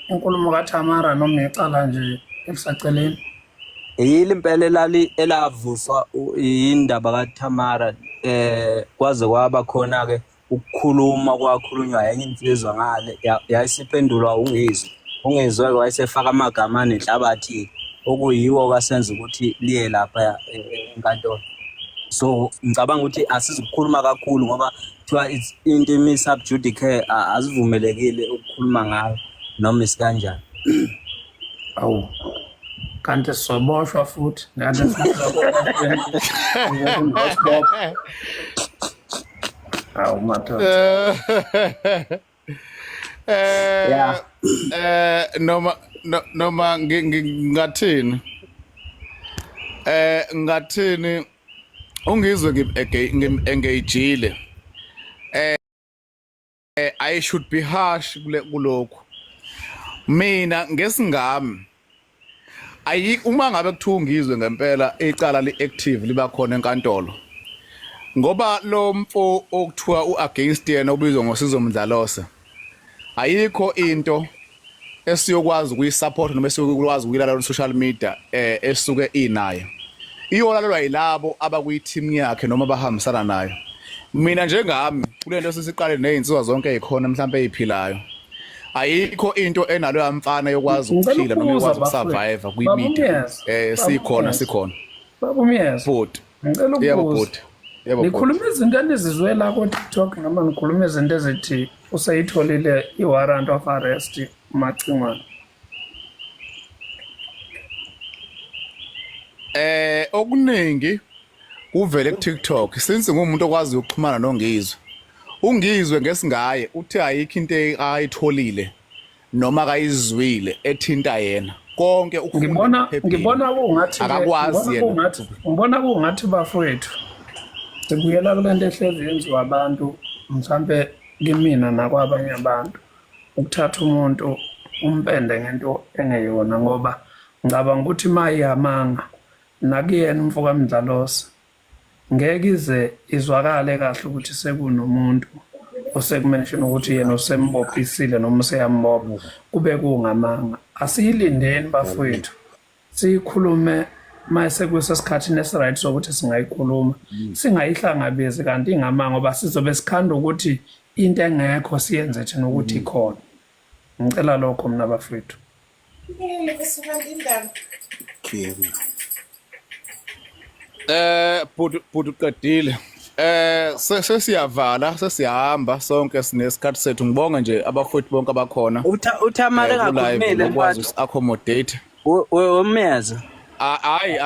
inkulumo kaTamara noma icala nje elisaceleni? Yili impela elali elavuswa yindaba kaTamara, kwaze kwaba khona ke ukukhuluma, kwakhulunywa enye insizwa ngale, yayisiphendulwa uNgizwe. UNgizwe ke wayesefaka amagama anenhlabathi, okuyiwo kasenza ukuthi liye lapha enkantolo. So ngicabanga ukuthi asizukukhuluma kakhulu, ngoba kuthiwa it's into imi sub judice, azivumelekile ukukhuluma ngayo noma isikanjani. Awu. Kanti sizoboshwa futhi, kanti sizobopha. Awu madoda. Noma noma ngingathini, ngathini, ungizwe ngim-engageile, I should be harsh kule kulokhu. Mina ngesingami ayi, uma ngabe kuthiwa ungizwe ngempela icala li-active, liba khona enkantolo, ngoba lo mfo okuthiwa u-against yena ubizwa ngoSizo Mdlalose, ayikho into esiyokwazi ukuyisupport noma esiyokwazi ukuyilalela ku social media esuke inayo, iyolalelwa yilabo abakwi-team yakhe noma abahambisana nayo. Mina njengami, kule nto sesiqale nezinsizwa zonke ezikhona mhlawumbe eyiphilayo, ayikho into enalo yamfana yokwazi Ngicela ukuphila noma ukubuza yokwazi bafowethu. ukusurvive Baba kwi-media. uMyeza, Baba Sikhona, uMyeza, sikhona Baba uMyeza, bhuti. Ngicela Yebo ukubuza. bhuti, yebo bhuti. Nikhuluma izinto enizizwe la ko-TikTok noma nikhuluma izinto ezithi useyitholile i-warrant of arrest uMacingwane? Okuningi kuvele ku TikTok, since ngumuntu okwazi ukuxhumana noNgizwe. Ungizwe ngesingaye uthe ayikho into ayitholile noma akayizwile ethinta yena. Konke ukufunda Ngibona emaphepheni. Ngibona kungathi ke Akakwazi ngibona yena. kungathi ngibona kungathi bafowethu, sibuyela kule nto ehlezi yenziwa abantu, mhlampe kimina nakwabanye abantu, ukuthatha umuntu umpende ngento engeyona, ngoba ngicabanga ukuthi uma iyamanga nakuyena umfo kaMdlalose ngeke ize izwakale kahle ukuthi sekunomuntu osekumention ukuthi yena usembophisile noma useyambopha, kube kungamanga. Asiyilindeni bafowethu, siyikhulume mase kusesikhathini esiright sokuthi singayikhuluma, singayihlangabezi kanti ingamanga, ngoba sizobe sikhanda ukuthi into engekho siyenze thina ukuthi ikhona. Ngicela lokho mina bafowethu. Bhuti uqedile. Sesiyavala, sesiyahamba sonke, sinesikhathi sethu. Ngibonge nje abafowethu bonke abakhona. Uthamale Ku live ngakhulumile ngokwazi mfana. usi-accommodate. Wemeza. Hayi,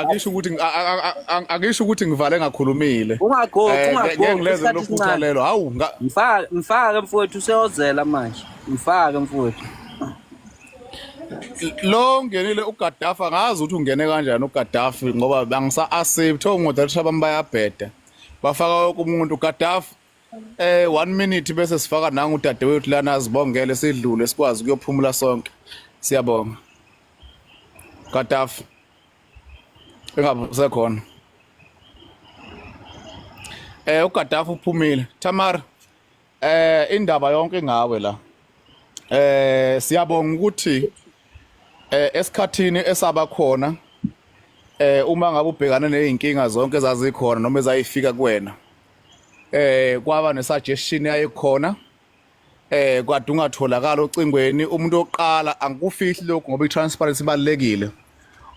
akisho ukuthi ngivale ngakhulumile. Ungagoqi, ungagoqi, Ngeke ngileze isikhathi lophutha esincane. lelo. Hawu Mfake, mfake mfowethu, useyozela manje. Mfake mfowethu. Lo ngenile uGaddafi, angazi ukuthi ungene kanjani uGaddafi ngoba bangisa accept omoderator bami bayabheda. Bafaka wonke umuntu. Gaddafi, 1 minute bese sifaka nangu udadewethu lana azibongele, sidlule sikwazi ukuyophumula sonke. Siyabonga. Gaddafi. Engabe usekhona. uGaddafi uphumile. Tamara, indaba yonke ngawe la. Siyabonga ukuthi esikhathini esaba khona, uma ngabe ubhekane nezinkinga zonke ezazikhona noma ezayifika kuwena, kwaba nesuggestion yayikhona, kade ungatholakala ocingweni. Umuntu oqala, angikufihli lokhu ngoba itransparency ibalekile,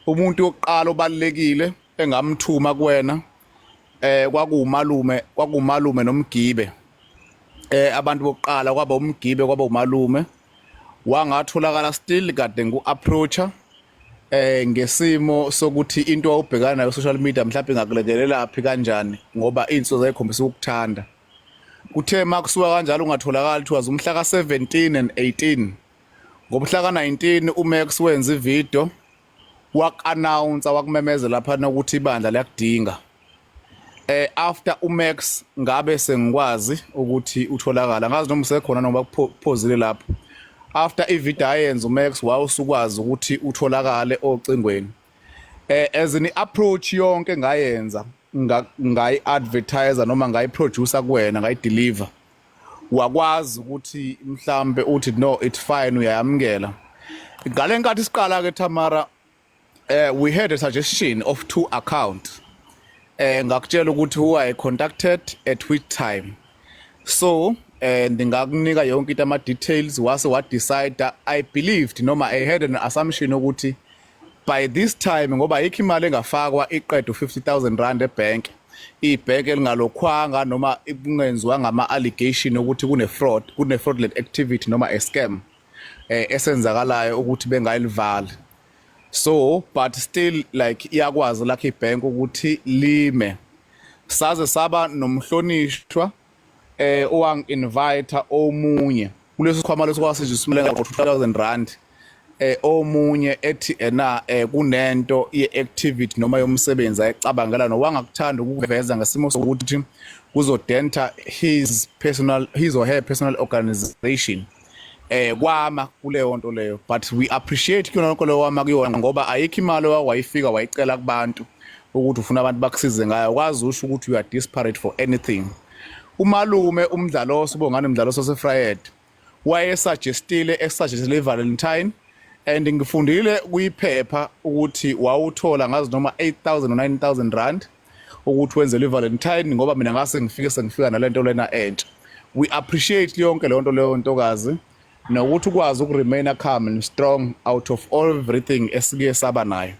umuntu wokuqala obalekile engamthuma kuwena kwakumalume nomgibe. Abantu bokuqala kwaba umgibe, kwaba umalume. Wangatholakala, still kade ngu-approacher ngesimo sokuthi into awubhekana nayo social media mhlawumbe ingakulekelela phi kanjani, ngoba inso zayikhombisa ukukuthanda. Kuthe makusuka kanjalo ungatholakala, it was umhla ka-17 and 18. Ngomhla ka-19 uMax wenza ivideo, wak-announce, wakumemezela lapha ukuthi ibandla liyakudinga. After uMax ngabe sengikwazi ukuthi utholakala, ngazi noma usekhona noma kuphozile lapho. After ivideo ayenza uMax, wawusukwazi ukuthi utholakale ocingweni. As in approach yonke ngayenza, ngayi advertiser noma ngayi producer kuwena, ngayi deliver, wakwazi ukuthi mhlambe uthi no, it's fine, uyayamukela. Ngale nkathi siqala ke Tamara, we had a suggestion of two accounts. Ngakutshela ukuthi who I contacted at which time, so ndingakunika yonke into, ama details, wase wa decide. I believed noma I had an assumption ukuthi by this time, ngoba ayikho imali engafakwa iqede u50,000 rand ebank, ibhenki elingalokhwanga noma kungenziwanga ama allegation ukuthi kune fraud, kune fraudulent activity noma a scam esenzakalayo ukuthi bengayilivala. So but still like iyakwazi lakho ibhenki ukuthi lime. Saze saba nomhlonishwa owangi-invite omunye kuleso sikhwama leso kwasizwe ngo R2000, omunye ethi ena kunento ye-activity noma yomsebenzi ayicabangela nowangakuthanda ukuveza ngesimo sokuthi kuzodenta his personal, his or her personal organization. Kwama kuleyo nto leyo, but we appreciate kuyona yonke leyo wama kuyona, ngoba ayikho imali owawayifika wayicela kubantu ukuthi ufuna abantu bakusize ngayo, kwazi usho ukuthi you are desperate for anything. Umalume umdlaloso, ubongane umdlaloso waseFryed, wayesuggestile, esuggestile iValentine, and ngifundile kuyiphepha ukuthi wawuthola ngazi noma 8000 or R9000 ukuthi wenzele iValentine, ngoba mina ngase ngifike sengifika nalento lena entsha. We appreciate yonke leyo nto leyo, ntokazi, nokuthi ukwazi ukuremain calm and strong out of everything esike saba nayo.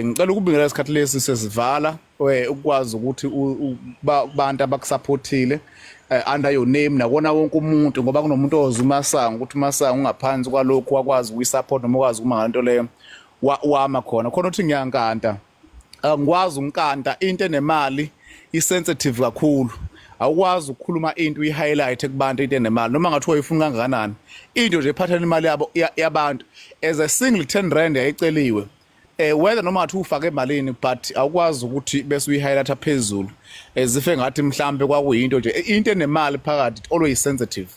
Ngicela ukubingelela isikhathi lesi sesivala, ukwazi ukuthi kubantu abakusupportile under your name nakona wonke umuntu, ngoba kunomuntu oza uMasango ukuthi uMasango ungaphansi kwalokhu, wakwazi ukuyisupport noma ukwazi ukuma ngalento leyo, wama khona khona uthi ngiyankanta, angikwazi unkanta into enemali, isensitive kakhulu. Awukwazi ukukhuluma into uyi-highlight kubantu into enemali noma ngathiwa uyifuna kangakanani. Into nje ephathelene imali yabo yabantu as a single 10 rand yayiceliwe. Whether noma ngathi ufake emalini but awukwazi ukuthi bese uyi-highlighta phezulu as if engathi mhlambe kwakuyinto nje into enemali phakathi, it always sensitive,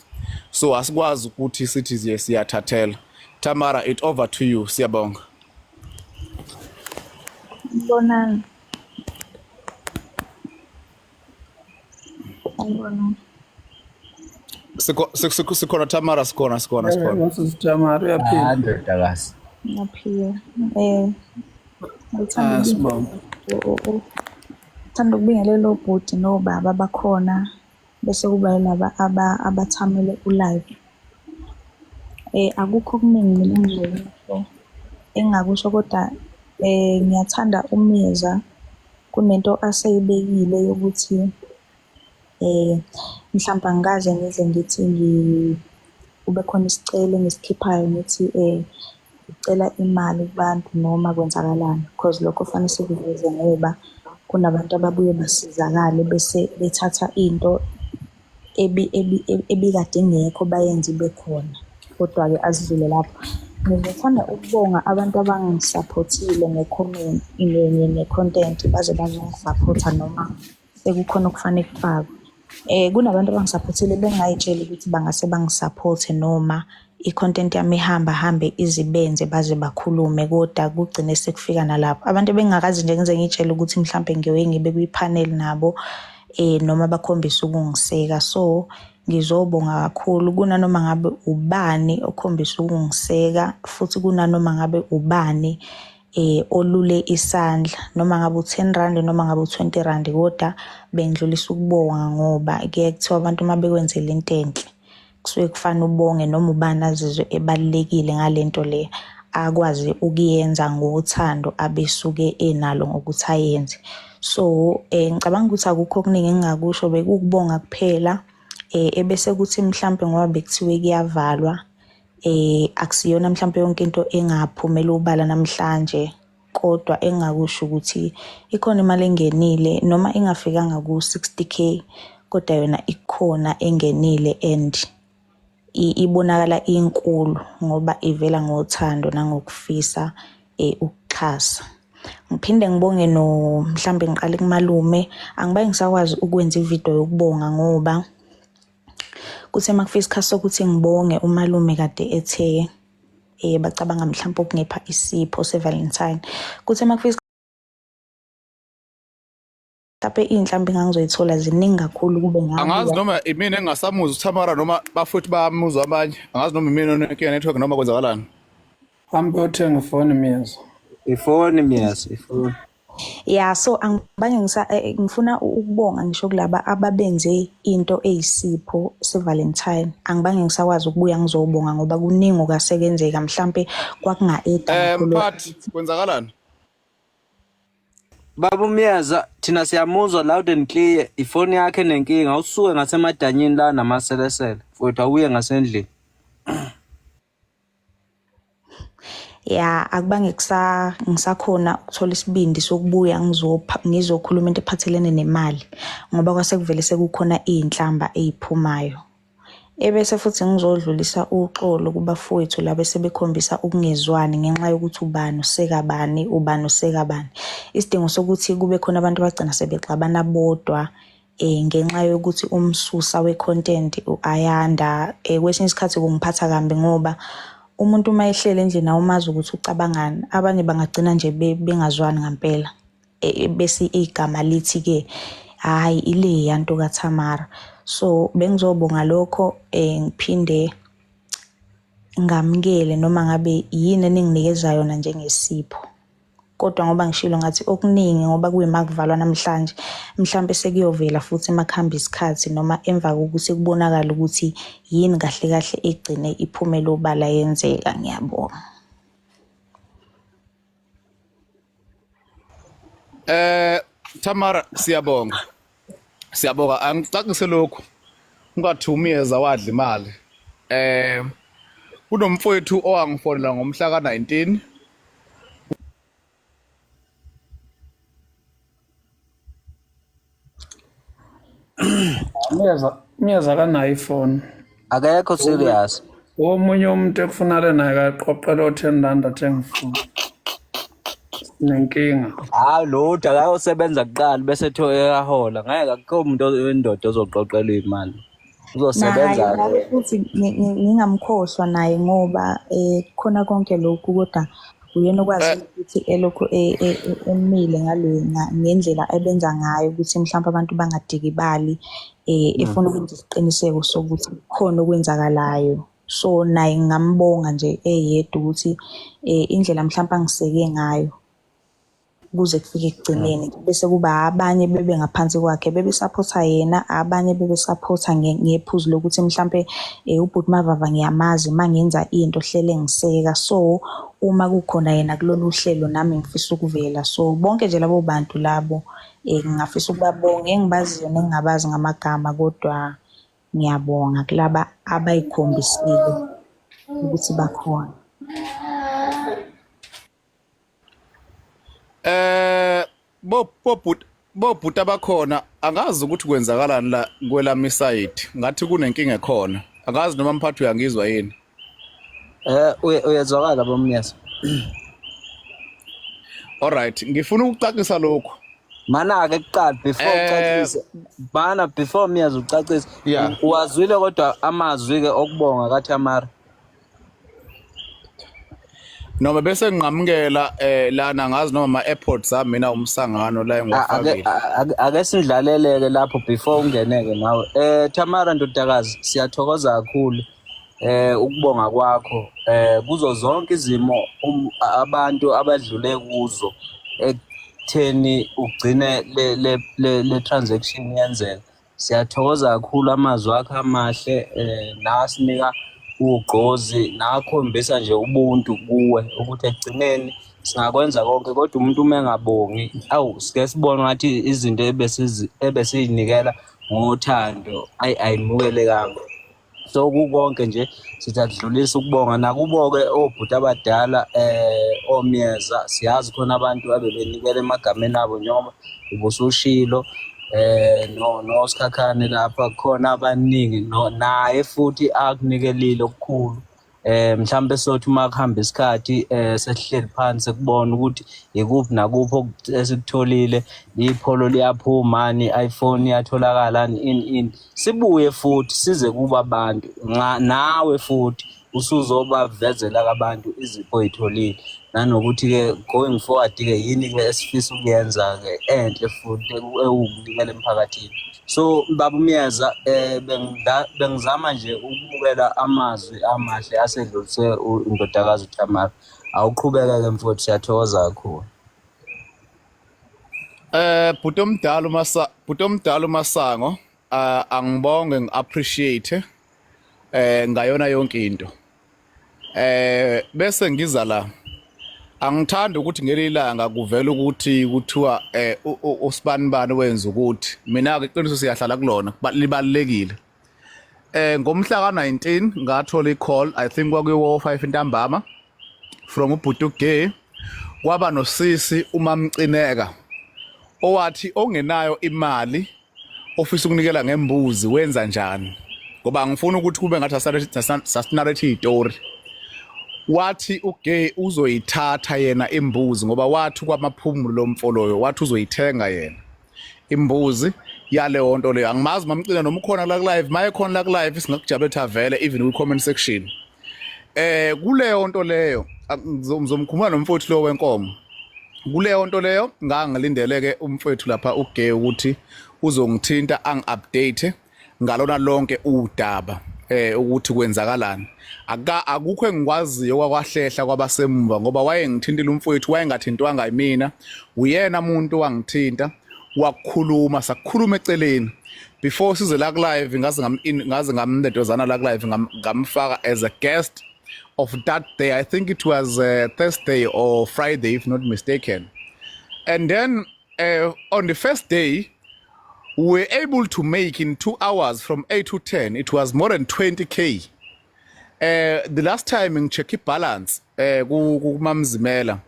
so asikwazi ukuthi sithi siye siyathathela. Tamara, it over to you, siyabonga. Bonani. Sanibonani. Sikhona Tamara, sikhona sikhona sikhona. Yebo, Tamara uyaphila. Ah, ndodakazi. Ngiyaphila. Eh, ngithanda Ah, sibonga. Ngithanda ukubingelela obhuti nobaba abakhona bese kuba yilaba abathamele u-live. Akukho okuningi mina engizokusho engingakusho kodwa ngiyathanda uMyeza kunento aseyibekile yokuthi mhlampe angikaze ngize ngithi kube khona isicelo engisikhiphayo ngithi ngicela imali kubantu noma kwenzakalani, cause lokho kufanele sikuveze ngoba kunabantu ababuye basizakale bese bethatha into ebikade ingekho bayenze ibe khona. Kodwa-ke asidlule lapho. Ngizothanda ukubonga abantu abangisaphothile nge-comment, nge-content baze bazongisaphotha noma sekukhona okufanele kufakwe. Kunabantu abangisaphothile bengingay'tsheli ukuthi bangase bangisaphothe noma i-content yami ihamba hambe izibenze baze bakhulume kodwa kugcine sekufika nalapho. Abantu ebengingakaze nje ngize ngiy'tshele ukuthi mhlampe ngiyoye ngibe kwi-panel nabo noma bakhombise ukungiseka. So ngizobonga kakhulu kunanoma ngabe ubani okhombisa ukungiseka futhi kunanoma ngabe ubani olule isandla noma ngabe u-10 rand noma ngabe u-20 rand, kodwa bengidlulisa ukubonga ngoba kuyaye kuthiwa abantu uma bekwenzela into enhle kusuke kufanele ubonge noma ubani azizwe ebalulekile ngale nto le akwazi ukuyenza ngothando abesuke enalo ngokuthi ayenze. So ngicabanga ukuthi akukho okuningi engingakusho, bekukubonga kuphela. Ebese kuthi mhlampe ngoba bekuthiwe kuyavalwa, akusiyona mhlampe yonke into engaphumela ubala namhlanje, kodwa engingakusho ukuthi ikhona imali engenile noma ingafikanga ku-60K, kodwa yona ikhona engenile and ibonakala inkulu ngoba ivela ngothando nangokufisa ukuxhasa. Ngiphinde ngibonge no mhlambe ngiqale kumalume, angibaye ngisakwazi ukwenza ividiyo yokubonga ngoba kuthe makufika isikhathi sokuthi ngibonge umalume kade ethe bacabanga mhlawumbe ukungipha isipho se-Valentine. Kuthe makufika mhlawumbe iy'nhlambi engangizoyithola ziningi kakhulu kube Angazi ngabuya. noma imina engingasamuzwa uThamara noma bafuthi bayamuzwa abanye. Angazi noma imina onenkinga network noma kwenzakalani. Hambe uyothenga ifoni Myeza. Ifoni Myeza, ifoni. Ya, so angibange ngifuna ukubonga ngisho kulaba ababenze into eyisipho se-Valentine. Angibange ngisakwazi ukubuya ngizobonga ngoba kuningi okwasekwenzeka mhlampe kwakunga-eda ngakho lokho. Mphathi, kwenzakalani? Baba uMyeza, thina siyamuzwa loud and clear. Ifoni yakhe nenkinga, usuke ngasemadanyini la namaselesele. Mfowethu awuye ngasendlini. Ya, akubange ngisakhona ukuthola isibindi sokubuya ngizokhuluma into ephathelene nemali ngoba kwase kuvele sekukhona iy'nhlamba ey'phumayo. Ebese futhi ngizodlulisa uxolo kubafowethu laba esebekhombisa ukungezwani ngenxa yokuthi ubani useka bani, ubani useka bani. Isidingo sokuthi kube khona abantu abagcina sebexabana bodwa ngenxa yokuthi umsusa we-content ayanda, kwesinye isikhathi kungiphatha kambi ngoba umuntu uma ehleli endlini awumazi ukuthi ucabangani. Abanye bangagcina nje bengazwani ngampela. Bese igama lithi-ke hhayi ileya nto kaThamara. So bengizobonga lokho, ngiphinde ngamukele noma ngabe yini eninginikeza yona njengesipho. Kodwa ngoba ngishilo ngathi okuningi ngoba kuyima kuvalwa namhlanje, mhlampe sekuyovela futhi makuhamba isikhathi noma emva kokuthi kubonakale ukuthi yini kahle kahle egcine iphumele obala yenzeka. Ngiyabonga. Tamara, siyabonga. Siyabonga, angicacise lokhu. Ungathi uMyeza wadla imali. Kunomfowethu owangifonela ngomhla ka-19. Umyeza umyeza akanayo ifoni. Akekho serious. Omunye umuntu ekufunale naye kaqoqela o-10 rand athenge ifoni. Sinenkinga. Hayi lutho akayosebenza kuqala bese ethiwa uyahola. Ngeke akukho umuntu wendoda ozoqoqelwa imali. Uzosebenza Naye nawe futhi ngingamkhohlwa naye ngoba khona konke lokhu kodwa uyena okwazi ukuthi elokhu emile ngale ngendlela ebenza ngayo ukuthi mhlawumbe abantu bangadikibali efuna ukwenza isiqiniseko sokuthi kukhona okwenzakalayo. So naye ngingambonga nje eyedwa ukuthi indlela mhlawumbe angiseke ngayo kuze kufike ekugcineni bese kuba abanye bebe ngaphansi kwakhe bebesaphotha yena abanye bebesaphotha ngephuzu lokuthi mhlampe ubhuti Mavava ngiyamazi uma ngenza into hlele ngiseka so uma kukhona yena kulolu hlelo nami ngifisa ukuvela so bonke nje labo bantu labo ngingafisa ukubabonga engibaziyo nengingabazi ngamagama kodwa ngiyabonga kulaba abayikhombisile ukuthi bakhona. Bo bo bobhuti abakhona angazi ukuthi kwenzakalani la kwelami side ngathi kunenkinga ekhona angazi noma mphathi uyangizwa yini. Uyezwakala bomnyasa. Alright, ngifuna ukucacisa lokhu. Mana-ke kuqala before ucacise, mana before Myeza ucacise, uwazwile kodwa amazwi-ke okubonga kaThamara. Noma bese nginqamukela lana ngazi noma ama airports ami mina umsangano la engiwafakile. Ake sindlaleleke lapho before ungeneke nawe. Thamara ndodakazi, siyathokoza kakhulu ukubonga kwakho kuzo zonke izimo abantu abadlule kuzo ekutheni ugcine le transaction yenzeka. Siyathokoza kakhulu amazwi akho amahle nasinika ugqozi nakhombisa nje ubuntu kuwe ukuthi ekugcineni singakwenza konke kodwa umuntu uma engabongi awu sike sibone ngathi izinto ebesizinikela ngothando ayimukelekanga. So kukonke nje sithi akudlulisa ukubonga nakubo-ke obhuti abadala oMyeza siyazi khona abantu abebenikela emagameni abo njengoba ubusushilo no Sikhakhane lapha khona abaningi no naye futhi akunikelile okukhulu mhlambe sothi uma kuhamba isikhathi sesihleli phansi kubona ukuthi ikuphi nakuphi esikutholile ipholo liyaphuma ni iPhone iyatholakala in sibuye futhi size kuba abantu nawe futhi usuzobavezela abantu izipho oyitholile nanokuthi-ke going forward-ke yini-ke esifisa ukuyenza-ke enhle futhi ewukunikela emphakathini. So baba uMyeza bengizama nje ukubukela amazwi amahle asedlulise indodakazi uThamara. Awuqhubeke-ke mfowethu, siyathokoza kakhulu. Bhuti omdala uMasa, bhuti omdala uMasango, angibonge ngiappreciate ngayona yonke into. Bese ngiza la. Angithandi ukuthi ngelilanga kuvela ukuthi kuthiwa usibanibani wenza ukuthi mina ke iqiniso siyahlala kulona libalekile. Ngomhla ka-19 ngathola i-call, I think kwakuyiwo 5 ntambama from ubhuti Gay, kwaba nosisi uMamcineka owathi ongenayo imali ofisa ukunikela ngembuzi wenza njani, ngoba angifuni ukuthi kube ngathi sasinarrate istory. Wathi uGay uzoyithatha yena imbuzi ngoba wathi kwamaphumulo lomfoloyo wathi uzoyithenga yena imbuzi yaleyo nto leyo. Angimazi Mamcina noma ukhona la live, maye khona la live singakujabetha vele even kwi comment section. Kuleyo nto leyo ngizomkhumula nomfowethu lo wenkomo. Kuleyo nto leyo ngangilindeleke umfowethu lapha uGay ukuthi uzongithinta angi-update ngalona lonke udaba ukuthi kwenzakalani. Akukho engikwaziyo kwakwahlehla kwabasemuva ngoba wayengithintile umfowethu, wayengathintwanga yimina, uyena umuntu wangithinta wakukhuluma, sakukhuluma eceleni before size la live. Ngaze ngamnedozana la live, ngamfaka as a guest of that day. I think it was Thursday or Friday if not mistaken. And then on the first day we were able to make in 2 hours from 8 to 10 it was more than 20K. The last time ngicheck balance kuMamzimela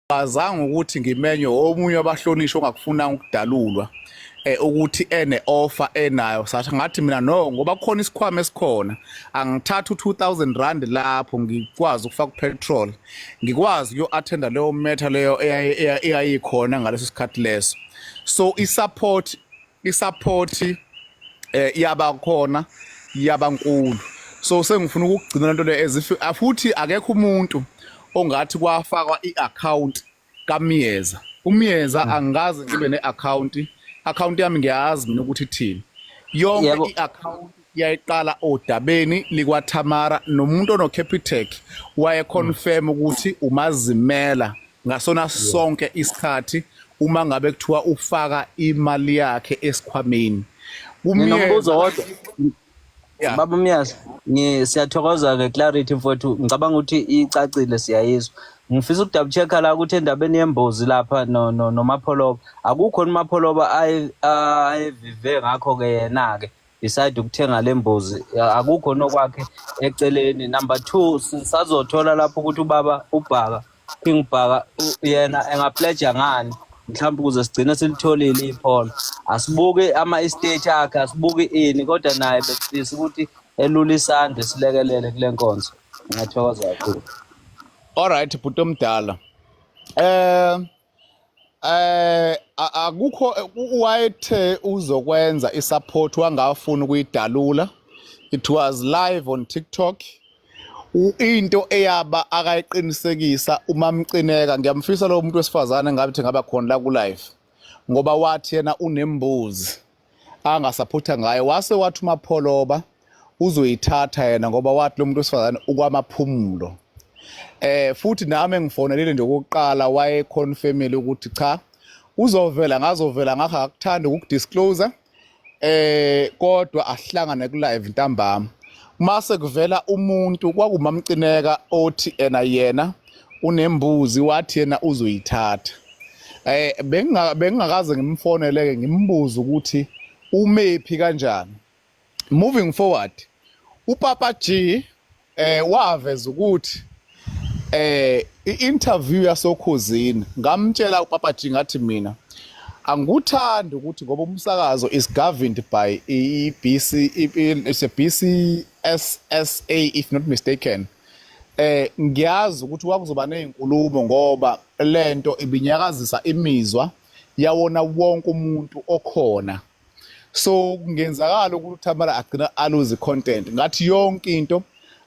Angibazanga ukuthi ngimenywe omunye wabahlonishwa ongakufunanga ukudalulwa ukuthi ene offer enayo, sathi ngathi mina no, ngoba kukhona isikhwama esikhona, angithatha u2000 rand lapho ngikwazi ukufaka upetrol, ngikwazi ukuyo-attenda leyo matter leyo eyayikhona ngaleso sikhathi leso. So i-support yaba khona, yaba nkulu. So sengifuna ukugcina lento le as if futhi akekho umuntu ongathi kwafakwa i-account kaMiyeza. UMiyeza angikaze ngibe ne-account. Account yami ngiyazi mina ukuthi ithini. Yonke i-account yayiqala odabeni likwaThamara, nomuntu ono-Capitec wayeconfirm ukuthi umazimela ngasona sonke isikhathi uma ngabe kuthiwa ufaka imali yakhe esikhwameni. Nginombuzo wodwa. Yeah. Baba Miyeza, siyathokoza nge-clarity mfowethu. Ngicabanga ukuthi icacile, siyayizwa. Ngifisa ukudouble checka la ukuthi endabeni yembuzi lapha no no noMapholoba, akukho uMapholoba ayevive ngakho ke yena ke beside ukuthenga lembuzi, akukho nokwakhe eceleni. Number 2, sisazothola lapho ukuthi ubaba uBhaka, King Bhaka, yena engapledge ngani mhlawumbe ukuze sigcine silitholile ipholo. Asibuke ama-estate akhe, asibuke ini, kodwa naye besifisa ukuthi elule isandla silekelele kule nkonzo. Ngiyathokoza kakhulu. Alright, bhuti omdala. Akukho wayethe uzokwenza isupport, wangafuna ukuyidalula. It was live on TikTok. Into eyaba akayiqinisekisa uMamcineka, ngiyamfisa lo muntu wesifazane ngabe ngaba khona la ku live, ngoba wathi yena unembuzi angasupporta ngayo, wase wathi uMapholoba uzoyithatha yena, ngoba wathi lo muntu wesifazane ukwamaphumulo. Futhi nami ngifonelile nje okokuqala, waye confirmile ukuthi cha, uzovela, ngazovela ngakho akuthanda ukudisclose, kodwa ahlangane ku live ntambama. Mase kuvela umuntu kwakuMamcineka othi ena yena unembuzi, wathi yena uzoyithatha. Bengingakaze ngimfonele ke ngimbuze ukuthi umephi kanjani. Moving forward, uPapa G waveza ukuthi i-interview yasokhuzini, ngamtshela uPapa G ngathi mina angikuthandi ukuthi ngoba umsakazo is governed by i-BC, it's a BCSSA if not mistaken. Ngiyazi ukuthi kwakuzoba nezinkulumo ngoba lento ibinyakazisa imizwa yawona wonke umuntu okhona, so kungenzakala ukuthi uThamara agcina alose content. Ngathi yonke into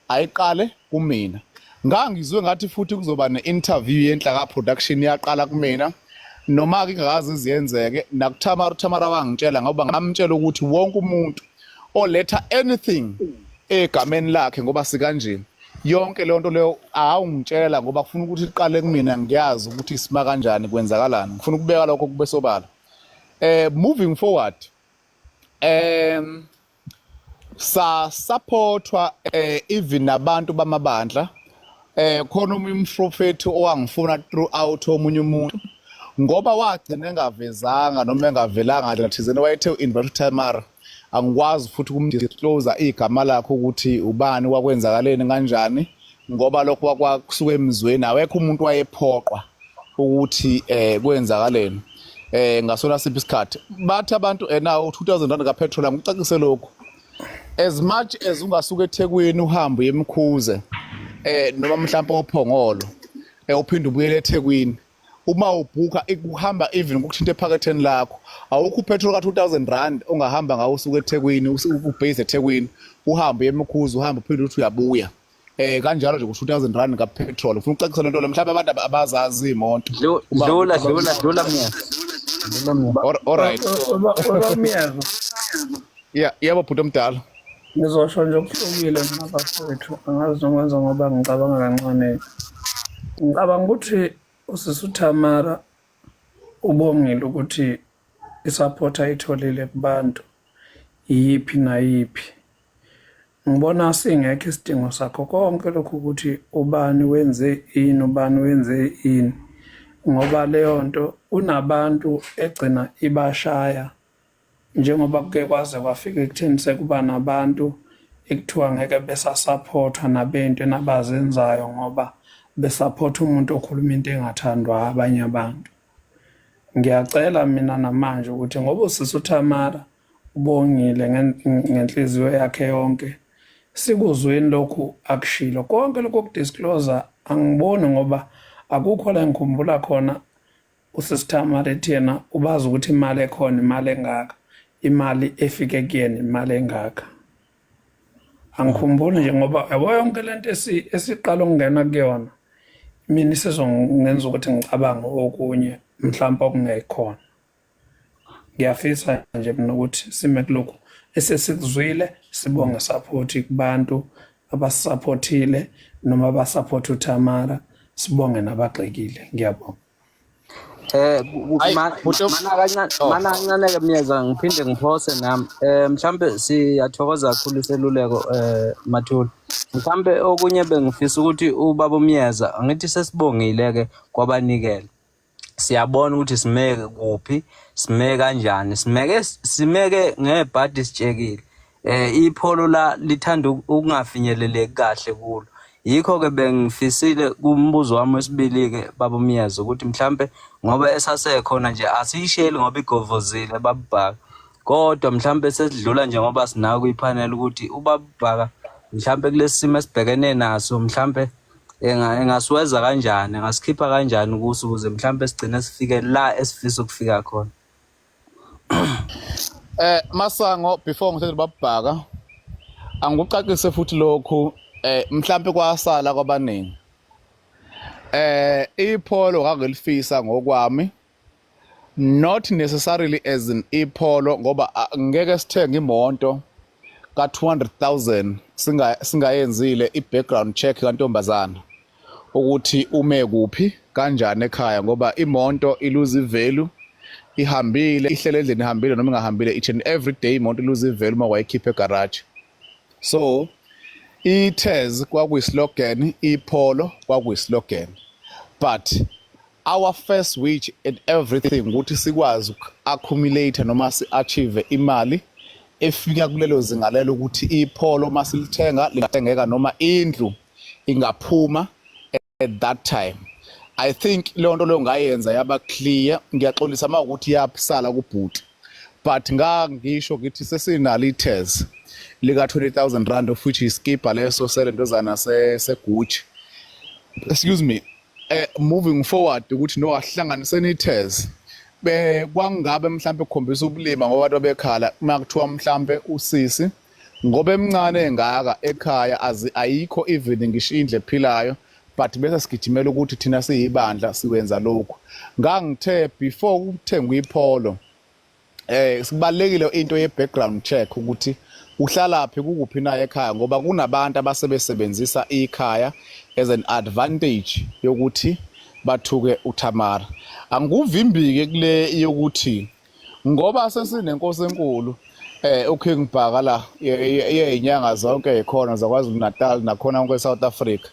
ayiqale kumina. Ngangizwe ngathi futhi kuzoba ne-interview yeNhlaka Production, yaqala kumina noma ke ingakaze iziyenzeke. NakuThamara, uThamara wangitshela, ngoba ngamtshela ukuthi wonke umuntu oletha anything egameni lakhe, ngoba sikanje yonke leyo nto leyo awungitshela, ngoba kufuna ukuthi iqale kumina, ngiyazi ukuthi isima kanjani, kwenzakalani. Ngifuna ukubeka lokho kube sobala. Moving forward, sa supportwa even nabantu bamabandla. Khona omunye umprofeti owangifuna throughout omunye umuntu, ngoba wagcina engavezanga noma engavelanga ndlela thizeni, wayethe u-invite uTamara. Angikwazi futhi ukumdisclose igama lakhe ukuthi ubani, wakwenzakaleni kanjani, ngoba lokho kwakusuka emzweni, awekho umuntu wayephoqwa ukuthi kwenzakaleni ngasona siphi isikhathi. Bathi abantu enawo 2000 rand kapetrol. Angikucacise lokhu, as much as ungasuka eThekwini uhambe uye eMkhuze noma mhlawumbe oPhongolo, uphinde ubuyele eThekwini, uma ubhuka ukuhamba, even ukuthinta ephaketheni lakho, awukho upetrol ka 2000 rand ongahamba ngawo usuke eThekwini, ubase eThekwini, uhambe uye eMkhuze, uhambe uphinde uthi uyabuya, kanjalo nje ku 2000 rand ka petrol. Ufuna ukucacisa lento le, mhlawumbe abantu abazazi imoto. Dlula, dlula, dlula Miyeza, dlula Miyeza. All right. Baba Miyeza. Yeah, yebo bhuti omdala. Ngizosho nje okuhlukile mina bafowethu, angazi nokwenza ngoba ngicabanga kancane. Ngicabanga ukuthi usisi uThamara ubongile ukuthi isupport ayitholile kubantu iyiphi nayiphi. Ngibona singekho isidingo sakho konke lokhu ukuthi ubani wenze ini, ubani wenze ini, ngoba leyo nto kunabantu egcina ibashaya, njengoba kuke kwaze kwafika ekutheni sekuba nabantu ekuthiwa ngeke besasupportwa nabento abazenzayo ngoba Besupport umuntu okhuluma into engathandwa abanye abantu. Ngiyacela mina namanje ukuthi ngoba usisi uThamara ubongile ngenhliziyo yakhe yonke, sikuzweni lokhu akushilo konke lokhu okudisclose, angiboni ngoba akukho la engikhumbula khona usisi Thamara ethi yena ubazi ukuthi imali ekhona imali engaka, imali efike kuyena imali engaka. Angikhumbuli nje ngoba yabo yonke lento esiqala ukungena kuyona mina isizongenza ukuthi ngicabange okunye mhlawumbe okungekhona. Ngiyafisa nje mina ukuthi sime kulokhu esesikuzwile, sibonge support kubantu abasupportile noma abasupport uThamara, sibonge nabagxekile. Ngiyabonga. Hayi, Mana kancane. Oh. Mana kancane ke Myeza, ngiphinde ngiphose nami. Mhlambe siyathokoza kakhulu iseluleko, Mathula. Mhlambe okunye bengifisa ukuthi ubaba uMyeza, angithi sesibongile ke kwabanikele. Siyabona ukuthi simeke kuphi, simeke kanjani, simeke ngebhadi sitshekile. Ipholo la lithanda ukungafinyeleleki kahle kulo. Yikho ke bengifisile kumbuzo wami wesibili ke, baba uMyeza, ukuthi mhlambe ngoba esasekhona nje asiyisheli ngoba igovozile babubhaka. Kodwa mhlambe sesidlula nje ngoba sinako kuyiphanel ukuthi ubabubhaka mhlambe kulesi simo esibhekene naso mhlambe engasiweza kanjani, engasikhipha kanjani kuso ukuze mhlambe sigcine sifike la esifisa ukufika khona. Masango, before ngithethe babhaka, angikucacise futhi lokhu mhlambe kwasala kwabaningi. Ipholo ngangilifisa ngokwami, not necessarily as an ipholo, ngoba ngeke sithenge imoto ka 200,000 singayenzile i-background check kantombazana ukuthi ume kuphi kanjani ekhaya, ngoba imoto iluze ivalue ihambile, ihlele endlini ihambile noma ingahambile, each and every day imoto iluze ivalue uma wayikhipha egarage. So i-Tazz kwakuyislogan, iPolo kwakuyislogan, but our first wish and everything ukuthi sikwazi uku-accumulate noma si-achieve imali efika kulelo zinga lelo ukuthi iPolo masilithenga lingathengeka noma indlu ingaphuma at that time. I think leyo nto leyo ngayenza yaba clear. Ngiyaxolisa uma ukuthi yasala kubhuti, but ngangisho ngithi sesinalo i-Tazz lika R20,000, of which iskipa leso selentozana se-Gucci, excuse me. Moving forward ukuthi no ahlanganiseni i-Tazz be kwangabe mhlambe kukhombisa ubulima, ngoba abantu bekhala uma kuthiwa mhlambe usisi ngoba emncane engaka ekhaya azi ayikho even ngisho indlu ephilayo, but bese sigijimela ukuthi thina siyibandla siwenza lokhu. Ngangithe before kuthengwa iPolo sibalekile into ye background check ukuthi uhlalaphi, kukuphi naye ekhaya, ngoba kunabantu abasebesebenzisa ikhaya as an advantage yokuthi bathuke uThamara. Angikuvimbike kule yokuthi ngoba sesinenkosi enkulu uKing Bhaka la yezinyanga zonke ekhona zakwaZulu Natal nakhona konke eSouth Africa,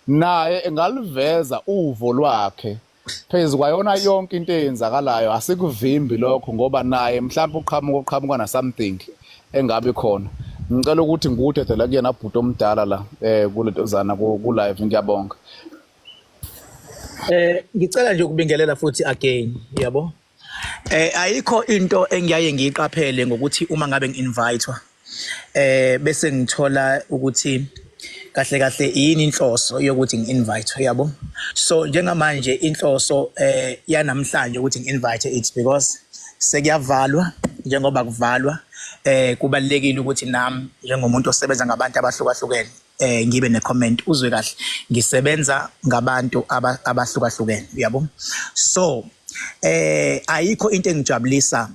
naye engaliveza uvo lwakhe phezu kwayona yonke into eyenzakalayo. Asikuvimbi lokho ngoba naye mhlawumbe uqhamuka na something engabe khona. Ngicela ukuthi ngikudedela kuyena bhuti omdala la kulentozana ku live. Ngiyabonga. Ngicela nje ukubingelela futhi again, yabo. Ayikho into engiyaye ngiyiqaphele ngokuthi uma ngabe ngi-invitewa bese ngithola ukuthi kahle kahle yini inhloso yokuthi ngi-invite, yabo. So njengamanje inhloso yanamhlanje ukuthi ngi-invite, it's because sekuyavalwa. Njengoba kuvalwa, kubalekile ukuthi nami njengomuntu osebenza ngabantu abahlukahlukene ngibe ne-comment. Uzwe kahle, ngisebenza ngabantu abahlukahlukene, uyabo. So ayikho into engijabulisa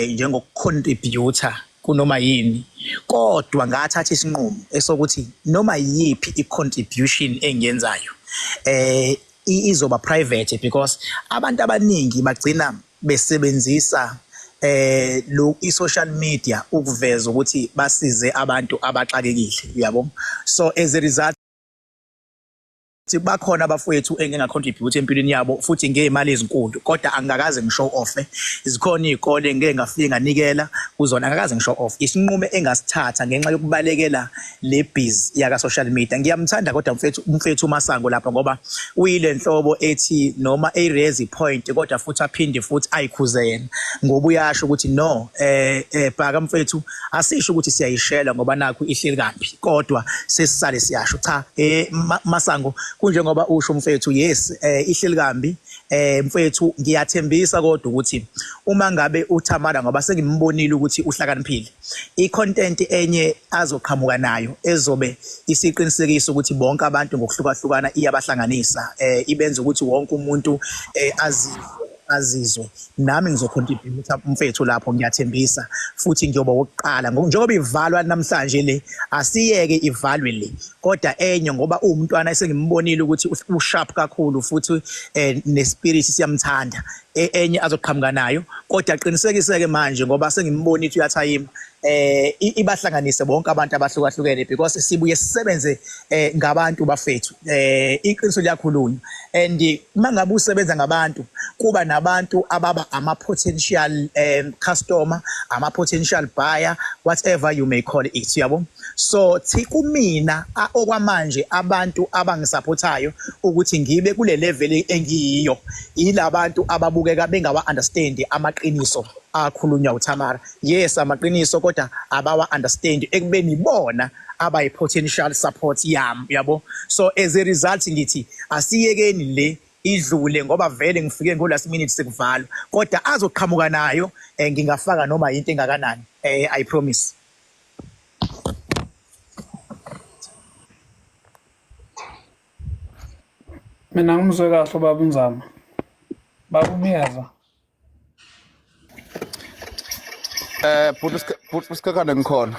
njengokucontributor kunoma yini, kodwa ngathatha isinqumo esokuthi noma yiphi i-contribution engiyenzayo izoba private, because abantu abaningi bagcina besebenzisa lo i-social media ukuveza ukuthi basize abantu abaxakekile, uyabo. So as a result Ukuthi bakhona abafowethu enginga-contribute empilweni yabo futhi ngey'mali ezinkulu, kodwa angikakaze ngi-show off. Zikhona iy'kole engike ngafike nganikela kuzona, angikaze ngi-show off. Isinqumo engasithatha ngenxa yokubalekela le busy yaka-social media. Ngiyamthanda kodwa mfethu, umfethu uMasango lapha, ngoba uyile nhlobo ethi noma eyi-raise i-point kodwa futhi aphinde futhi ayikhuze yena, ngoba uyasho ukuthi no, bhaka mfethu, asisho ukuthi siyayishela ngoba nakhu ihleli kabi, kodwa sesisale siyasho cha. Masango, kunjengoba usho mfethu, yes, ihleli kambi, mfethu. Ngiyathembisa kodwa ukuthi uma ngabe uThamara, ngoba sengimbonile ukuthi uhlakaniphile, i-content enye azoqhamuka nayo ezobe isiqinisekisa ukuthi bonke abantu ngokuhlukahlukana iyabahlanganisa, ibenza ukuthi wonke umuntu azizwe. Nami ngizocontribute mfethu lapho, ngiyathembisa, futhi ngiyoba wokuqala. Njengoba ivalwa namhlanje le, asiyeke ivalwe le, kodwa enye, ngoba uwumntwana esengimbonile ukuthi usharp kakhulu futhi nespirit siyamthanda, enye azoqhamuka nayo, kodwa qinisekiseke manje ngoba sengimbonile ukuthi uyathayima, ibahlanganise bonke abantu abahlukahlukene, because sibuye sisebenze ngabantu bafethu. Iqiniso liyakhulunywa, and mangabe usebenza ngabantu, kuba nabantu ababa ama potential customer, ama potential buyer, whatever you may call it, yabo. So thi kumina, okwamanje abantu abangisupportayo ukuthi ngibe kule level engiyiyo, yilabantu ababukeka bengawa understand amaqiniso akhulunywa uThamara. Yes, amaqiniso, kodwa abawa understand ekubeni bona abayi potential support yami, yabo. So as a result ngithi asiyekeni le idlule, ngoba vele ngifike ngo last minute sekuvalwa, kodwa azoqhamuka nayo, ngingafaka noma into engakanani, I promise. Mina ngimzwe kahle ubaba uNzama. Baba uMiyeza. Bhuti Sikhakhane, ngikhona.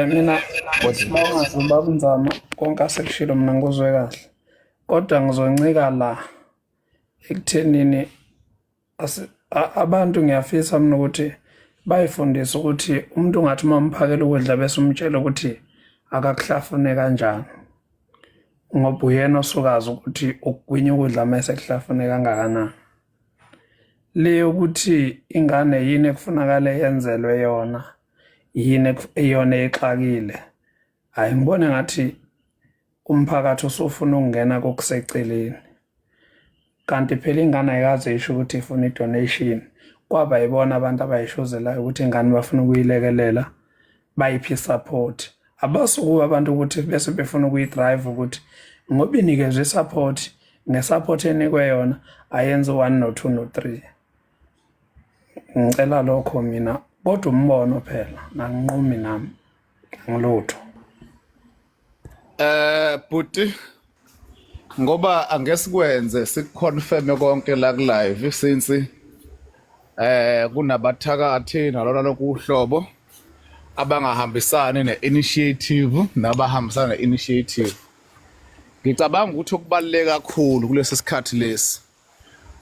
Mina sibonga ubaba uNzama konke asekushilo, mina ngikuzwe kahle. Kodwa ngizoncika la ekuthenini abantu, ngiyafisa mina ukuthi bayifundise ukuthi umuntu ungathi uma umphakela ukudla bese umtshela ukuthi akakuhlafune kanjani, ngoba uyena osukazi ukuthi ukugwinya ukudla mase kuhlafune kangakanani. Le yokuthi ingane yini ekufunakala yenzelwe yona, yini eyona exakile, hayi, ngibone ngathi umphakathi usufuna ukungena kokuseceleni, kanti phela ingane ayikaze isho ukuthi ifuna i-donation. Kwaba yibona abantu abayishuzelayo ukuthi ingane bafuna ukuyilekelela, bayiphe i-support. Abasukuba abantu ukuthi bese befuna ukuyi-drive ukuthi ngoba inikezwe i-support, nge-support enikwe yona ayenze u-one no-two no-three. Ngicela lokho mina, kodwa umbono phela, anginqumi nami, angilutho. Bhuti, ngoba angesikwenze sikuconfirm konke la ku live, since kunabathakathi nalona lonke uhlobo abangahambisani ne-initiative nabahambisana ne-initiative. Ngicabanga ukuthi okubaluleke kakhulu kulesi sikhathi lesi,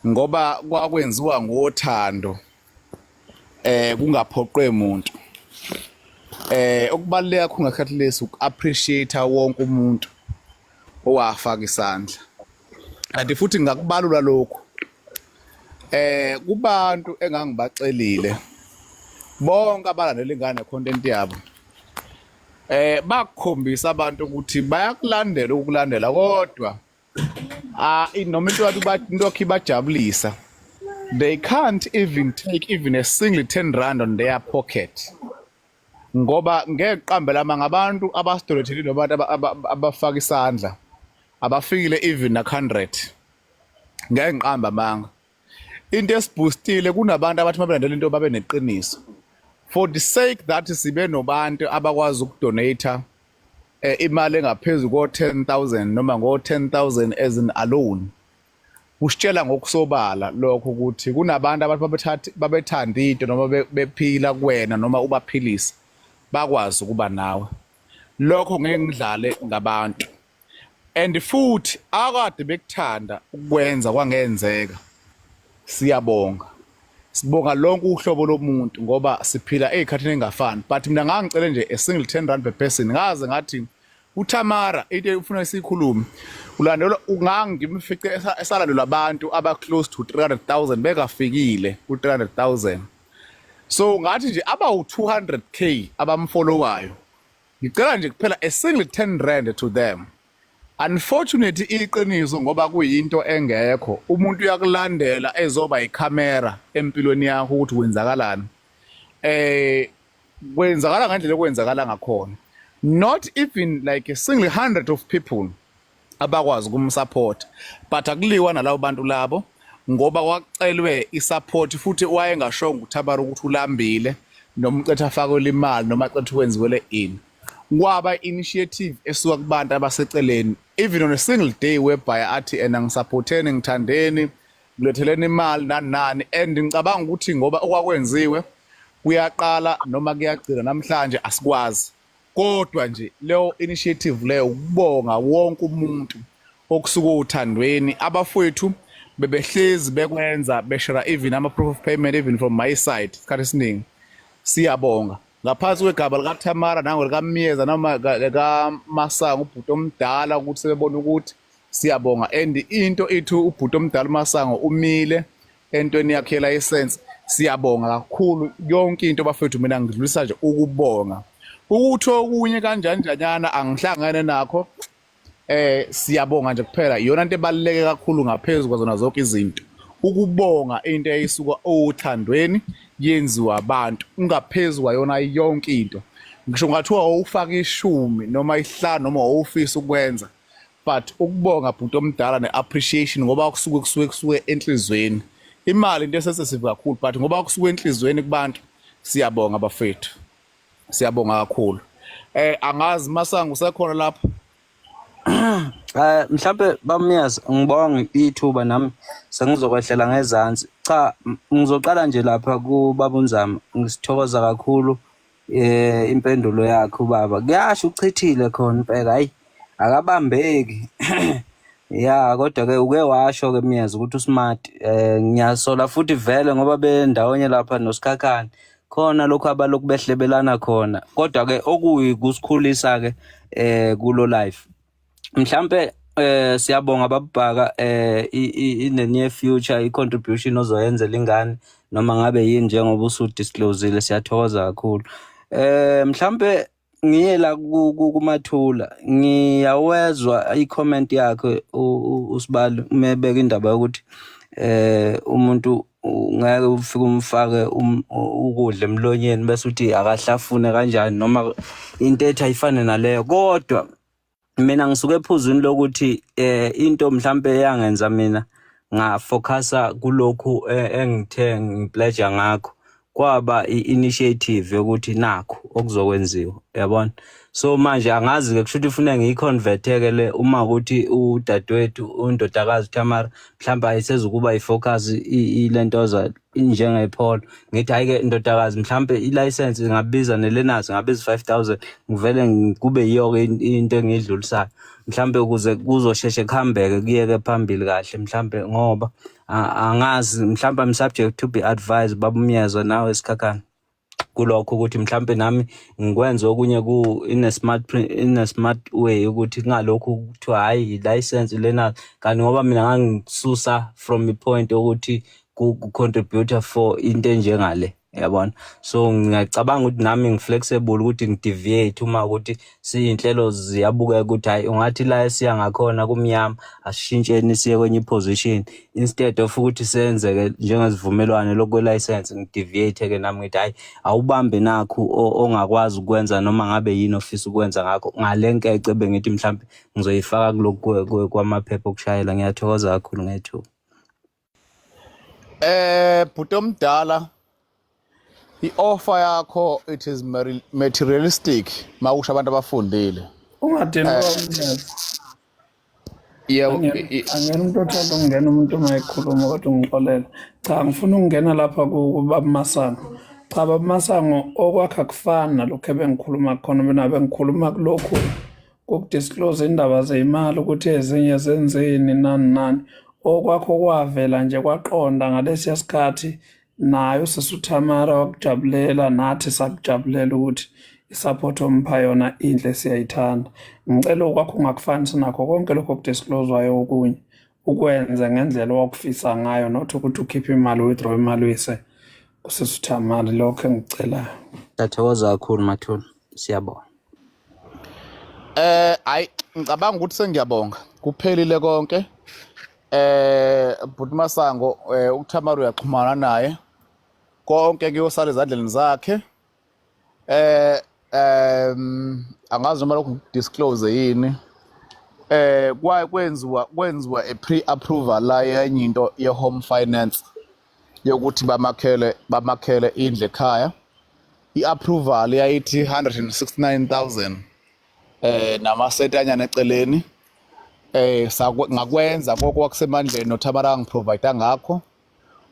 ngoba kwakwenziwa ngothando, kungaphoqwe umuntu, okubaluleke kakhulu ngesikhathi lesi uku-appreciate wonke umuntu owafaka isandla. Kanti futhi ngakubalula lokhu kubantu engangibacelile bonke abalandela ingane content yabo, bakukhombisa abantu ukuthi bayakulandela ukulandela, kodwa ah, noma into yathi into yakho ibajabulisa, they can't even take even a single 10 rand on their pocket, ngoba ngeke qambela amanga, abantu abasidonethile nabantu abafaka isandla abafikile even na 100. Ngeke ngiqamba amanga, into esiboostile kunabantu abathi mabelandela into babe neqiniso, for the sake that sibe nobantu abakwazi ukudonate imali engaphezulu ko 10,000 noma ngo 10,000 as in alone. Kusitshela ngokusobala lokho ukuthi kunabantu abathi babethatha babethanda into noma bephila kuwena noma ubaphilisa, bakwazi ukuba nawe. Lokho ngeke ngidlale ngabantu, and futhi akade bekuthanda ukwenza kwangenzeka. Siyabonga, sibonga lonke uhlobo lomuntu, ngoba siphila ey'khathini engafani, but mina ngangicele nje a single 10 rand per person. Ngaze ngathi UTamara into efuna siyikhulume ulandelwa ungangimfice esalandelwa abantu aba close to 300,000 bekafikile ku 300,000. So ngathi nje abawu 200K abamfollowayo, ngicela nje kuphela a single 10 rand to them. Unfortunately iqiniso, ngoba kuyinto engekho, umuntu uyakulandela ezoba ikhamera empilweni yakho ukuthi kwenzakalani, kwenzakala ngendlela okwenzakala ngakhona. Not even like a single hundred of people abakwazi ukumsupport, but akuliwa nalabo bantu labo ngoba kwakucelwe isupport, futhi wayengashongo uThamara ukuthi ulambile noma ucetha afakelwe imali noma acetha ukwenziwele ini. Kwaba initiative esuka kubantu abaseceleni, even on a single day whereby athi ena ngisupporteni, ngithandeni, ngiletheleni imali, nani nani. And ngicabanga ukuthi ngoba okwakwenziwe kuyaqala noma kuyagcina namhlanje asikwazi, kodwa nje leyo initiative leyo, ukubonga wonke umuntu okusuka othandweni. Abafowethu bebehlezi bekwenza, beshare even ama proof of payment, even from my side isikhathi esiningi. Siyabonga ngaphansi kwegaba likaThamara nangolikaMiyeza noma likaMasango, ubhuti omdala, ukuthi sebebona ukuthi siyabonga. And into ithi ubhuti omdala uMasango umile entweni yakhe license. Siyabonga kakhulu yonke into, bafethu. Mina ngidlulisa nje ukubonga ukuthi okunye kanjani njanyana angihlangene nakho. Siyabonga nje kuphela, iyona into ebaluleke kakhulu ngaphezulu kwazona zonke izinto, ukubonga into eyisuka othandweni yenziwa abantu, ungaphezulu kwayona yonke into. Ngisho ngathiwa ufaka 10 noma 5 noma owufisa ukwenza, but ukubonga bhuti omdala ne-appreciation, ngoba kusuke enhlizweni. Imali into esensitive kakhulu, but ngoba kusuke enhlizweni kubantu, siyabonga bafethu, siyabonga kakhulu. Angazi Masango usekhona lapho? Mhlambe bamyazi, ngibonge ithuba, nami sengizokwehlela ngezansi. Cha, ngizoqala nje lapha kubaba uNzama. Ngisithokoza kakhulu impendulo yakhe ubaba. Kuyasho uchithile khona impela, hayi akabambeki. Ya, kodwa ke uke washo ke Myeza ukuthi usmart. Ngiyasola futhi vele ngoba bendawonye lapha noSikhakhane. Khona lokhu abalokhu behlebelana khona. Kodwa ke okuyi kusikhulisa ke kulo life. Mhlambe siyabonga babubhaka, in the near future i contribution ozoyenzela ingane noma ngabe yini njengoba usu disclosile, siyathokoza kakhulu. Mhlambe ngiye la kuMathula, ngiyawezwa i-comment yakhe uSibali umebeka indaba yokuthi umuntu ngeke ufike umfake ukudla emlonyeni bese uthi akahlafune kanjani noma into ethi ayifane naleyo. Kodwa mina ngisuke ephuzwini lokuthi into mhlambe eyangenza mina ngafocusa kulokhu engithe ngipledge ngakho kwaba i-initiative yokuthi nakho okuzokwenziwa, yabona. So manje angazi ke, kusho ukuthi ufuna ngiyiconvert ke le uma ukuthi udadewethu undodakazi Tamara mhlawumbe ayisezukuba ifocus ilentoza njengepholo, ngithi hayi ke ndodakazi, mhlawumbe i-license ingabiza nelenazo ingabiza 5000, ngivele kube yiyo-ke into engiyidlulisayo mhlawumbe ukuze kuzosheshe kuhambeke kuyeke phambili kahle mhlawumbe, ngoba angazi, mhlawumbe I'm subject to be advised, baba uMyezwa nawe Sikhakhane, kulokho ukuthi mhlambe nami ngikwenze okunye ku in a smart way, ukuthi kungalokhu kuthiwa hayi license lena, kanti ngoba mina ngangisusa from i point ukuthi ku contribute for into enjengale, yabona. So ngiyacabanga ukuthi nami ngiflexible ukuthi ngideviate uma ukuthi siyinhlelo ziyabukeka ukuthi hayi ungathi la esiya ngakhona kumnyama, asishintsheni siye kwenye iposition instead of ukuthi senzeke njengezivumelwano lokwe license. Ngideviate ke nami ngithi hayi awubambe nakhu ongakwazi ukwenza noma ngabe yini ofisa ukwenza ngakho ngale nkece bengithi mhlambe ngizoyifaka kulokhu kwamaphepha okushayela. Ngiyathokoza kakhulu ngethuba. Bhuti omdala, i-offer yakho, it is materialistic makusho abantu abafundile. Ungadinwa, Myeza. Yebo. Angena umuntu othanda ukungena umuntu uma ekhuluma, kodwa ungixolele. Cha, ngifuna ukungena lapha kubaba Masango. Cha, baba Masango, okwakhe akufani nalokhu ebengikhuluma khona. Mina bengikhuluma kulokhu kokudisclose indaba zeyimali ukuthi ezinye zenzeni nani nani. Okwakho kwavela nje kwaqonda ngalesiya sikhathi, naye usisi uThamara wakujabulela, nathi sakujabulela ukuthi I-support ompha yona inhle, siyayithanda. Ngicela okwakho ungakufanisi nakho konke lokho okudisclosewayo, okunye ukwenze ngendlela owakufisa ngayo, not ukuthi ukhiphe imali, withdraw imali, uyise kusisuthamali. Lokho engikucelayo. Siyathokoza kakhulu Mathula, siyabonga. Ayi, ngicabanga ukuthi sengiyabonga. Kuphelile konke. Bhuti Masango, uThamara uyaxhumana naye. Konke kuyosala ezandleni zakhe. Angazi noma lokhu disclose yini. Kwaye kwenziwa a pre-approval la yenye into ye home finance yokuthi bamakhele indlu ekhaya. I-approval yayithi 169,000 namasetanyana eceleni. Ngakwenza konke kwakusemandleni noThamara angiprovide ngakho,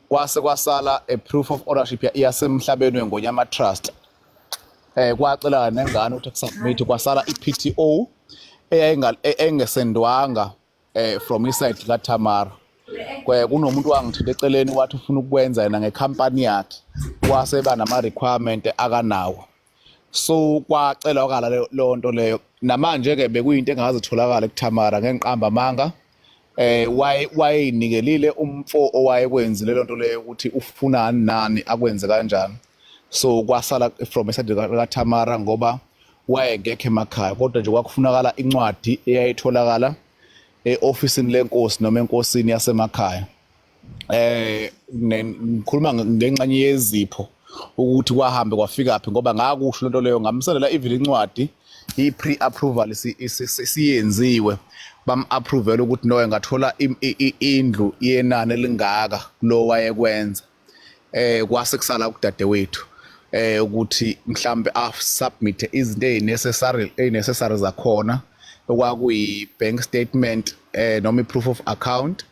kwase kwasala a proof of ownership yasemhlabeni weNgonyama Trust. Kwacela nengane ukuthi kusubmit, kwasala iPTO eyayinga engesendwanga from iside kaThamara. Kunomuntu wangithinta eceleni, wathi ufuna ukwenza yena ngekhampani yakhe, wase ba nama requirement akanawo, so kwacelwa kala leyo nto leyo. Namanje ke bekuyinto engazitholakala kuThamara, ngenqamba amanga. Wayeyinikelile umfo owayekwenzile lento leyo ukuthi ufunani nani, akwenze kanjani, so kwasala from eside kaThamara ngoba wayengekho emakhaya. Kodwa nje kwakufunakala incwadi eyayitholakala e-ofisini lenkosi noma enkosini yasemakhaya. Ngikhuluma ngenxenye yezipho ukuthi kwahambe kwafika phi, ngoba ngakusho lento leyo, ngamsendela even incwadi, i-pre-approval siyenziwe, bam-approvela ukuthi no, engathola indlu yenani elingaka lo wayekwenza. Kwase kusala kudadewethu ukuthi mhlambe a submit izinto ezinecessary zakhona, okwakuyi bank statement noma i-proof of account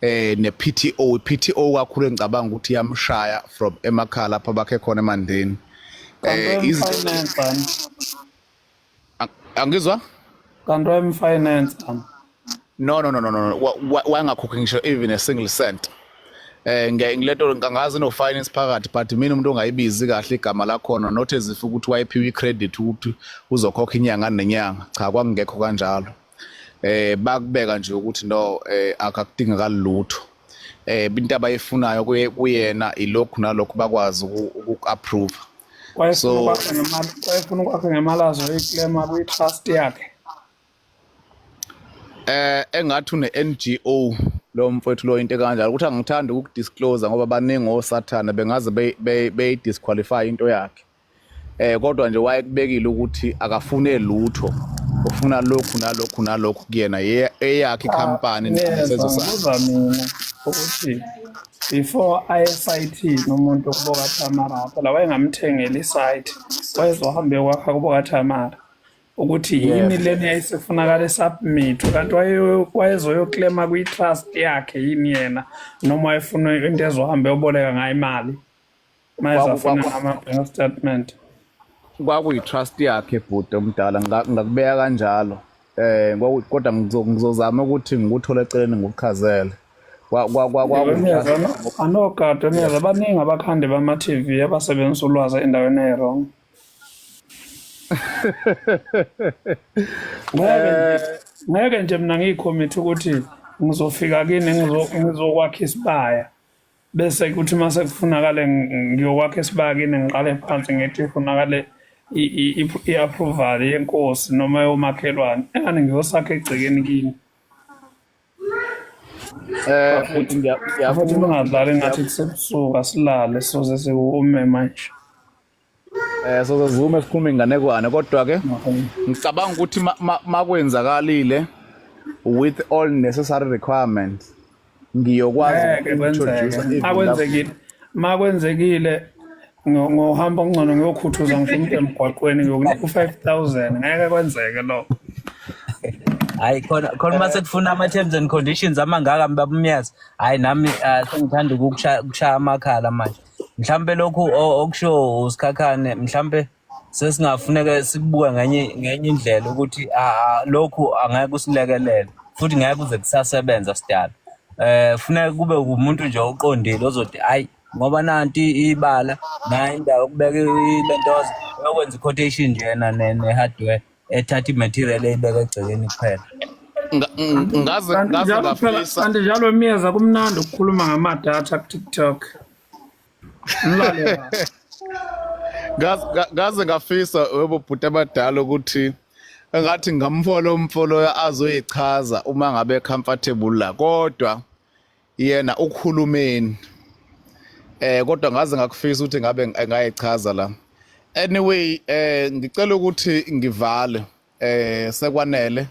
ne PTO. PTO kakhulu engicabanga ukuthi iyamshaya from emakhaya lapha bakhe khona eMandeni. Izinto finance ani? Angizwa. Kanti wayemfinance ani? No, no, no, no, no, wayengakhokhi ngisho even a single cent. Ngilento ngangazi no finance phakathi, but mina umuntu ongayibizi kahle igama lakhona, not as if ukuthi wayephiwe icredit ukuthi uzokhokha inyanga nenyanga. Cha, kwakungekho kanjalo. Bakubeka nje ukuthi no, akakudingakali lutho. Into abayifunayo kuyena ilokhu nalokhu, bakwazi uku-approve. Wayefuna ukwakha ngemali, wayefuna ukwakha ngemali azoyiclaima kwi-trust yakhe. Engathi une NGO lo mfowethu lo, into kanjalo, ukuthi angithandi ukudisclose ngoba baningi osathana bengaze beyi disqualify into yakhe. Kodwa nje wayekubekile ukuthi akafune lutho, ufuna lokhu nalokhu nalokhu kuyena, eyakhe ikhampani nesenzo sakhe. Ngibuza mina ukuthi before aye esayithini umuntu kubo kaThamara, phela wayengamthengeli isite, wayezohambe kwakha kubo kaThamara, ukuthi yini lena yayisefunakala esubmit? Kanti wayezoyoclaima kwi-trust yakhe yini yena, noma wayefuna into ezohambe yoboleka ngayo imali mayezafuna ama-bank statement? Kwakuyi-trust yakhe, bhuti omdala, ngakubeka kanjalo. Kodwa ngizozama ukuthi ngikuthole eceleni ngikuchazele. Anogada niyeza, baningi abakhandi bama-TV abasebenzisa ulwazi endaweni eyi-wrong. Ngeke nje mina ngiyicommit ukuthi ngizofika kini, ngizokwakha isibaya, bese kuthi mase kufunakale ngiyokwakha isibaya kini, ngiqale phansi ngithi kufunakale i-approval yenkosi noma yomakhelwane, engane ngiyosakha egcekeni kini. Futhi futhi ningadlali ngathi, kusebusuku, asilale, soze sikume manje. Sozozume sikhulume inganekwane, kodwa ke ngicabanga ukuthi makwenzakalile with all necessary requirements, ngiyokwazi Ngeke uku-introduce kwenzeke. even Makwenzekile, makwenzekile, ngohamba ngcono ngiyokhuthuza ngisho umuntu emgwaqweni, ngiyokunika u-5,000. Ngeke kwenzeke lokho. Hayi, khona khona mase kufuna ama terms and conditions amangaka, babumyazi. Hayi, nami sengithanda ukukushaya ukushaya amakhala manje. Mhlambe lokhu okusho uSikhakhane, mhlambe sesingafuneka sikubuka ngenye indlela ukuthi lokhu angeke usilekelele futhi ngeke kuze kusasebenza sidala. Funeka kube umuntu nje oqondile ozothi hayi, ngoba nanti ibala nayo indawo yokubeka ilentoza. Uyokwenza i-quotation nje yena ne-hardware ethatha i-material eyibeka egcekeni kuphela. Ngaze Kanti ngaze njalo phela ngafisa kanti njalo Myeza kumnandi ukukhuluma ngamadatha ku-TikTok. Nilale kahle. Ngaze ngafisa webo bhuti abadala ukuthi engathi ngamfola umfolo azoyichaza uma ngabe comfortable la, kodwa yena ukhulumeni kodwa ngaze ngakufisa ukuthi ngabe ngayichaza la. Anyway, ngicela ukuthi ngivale, sekwanele,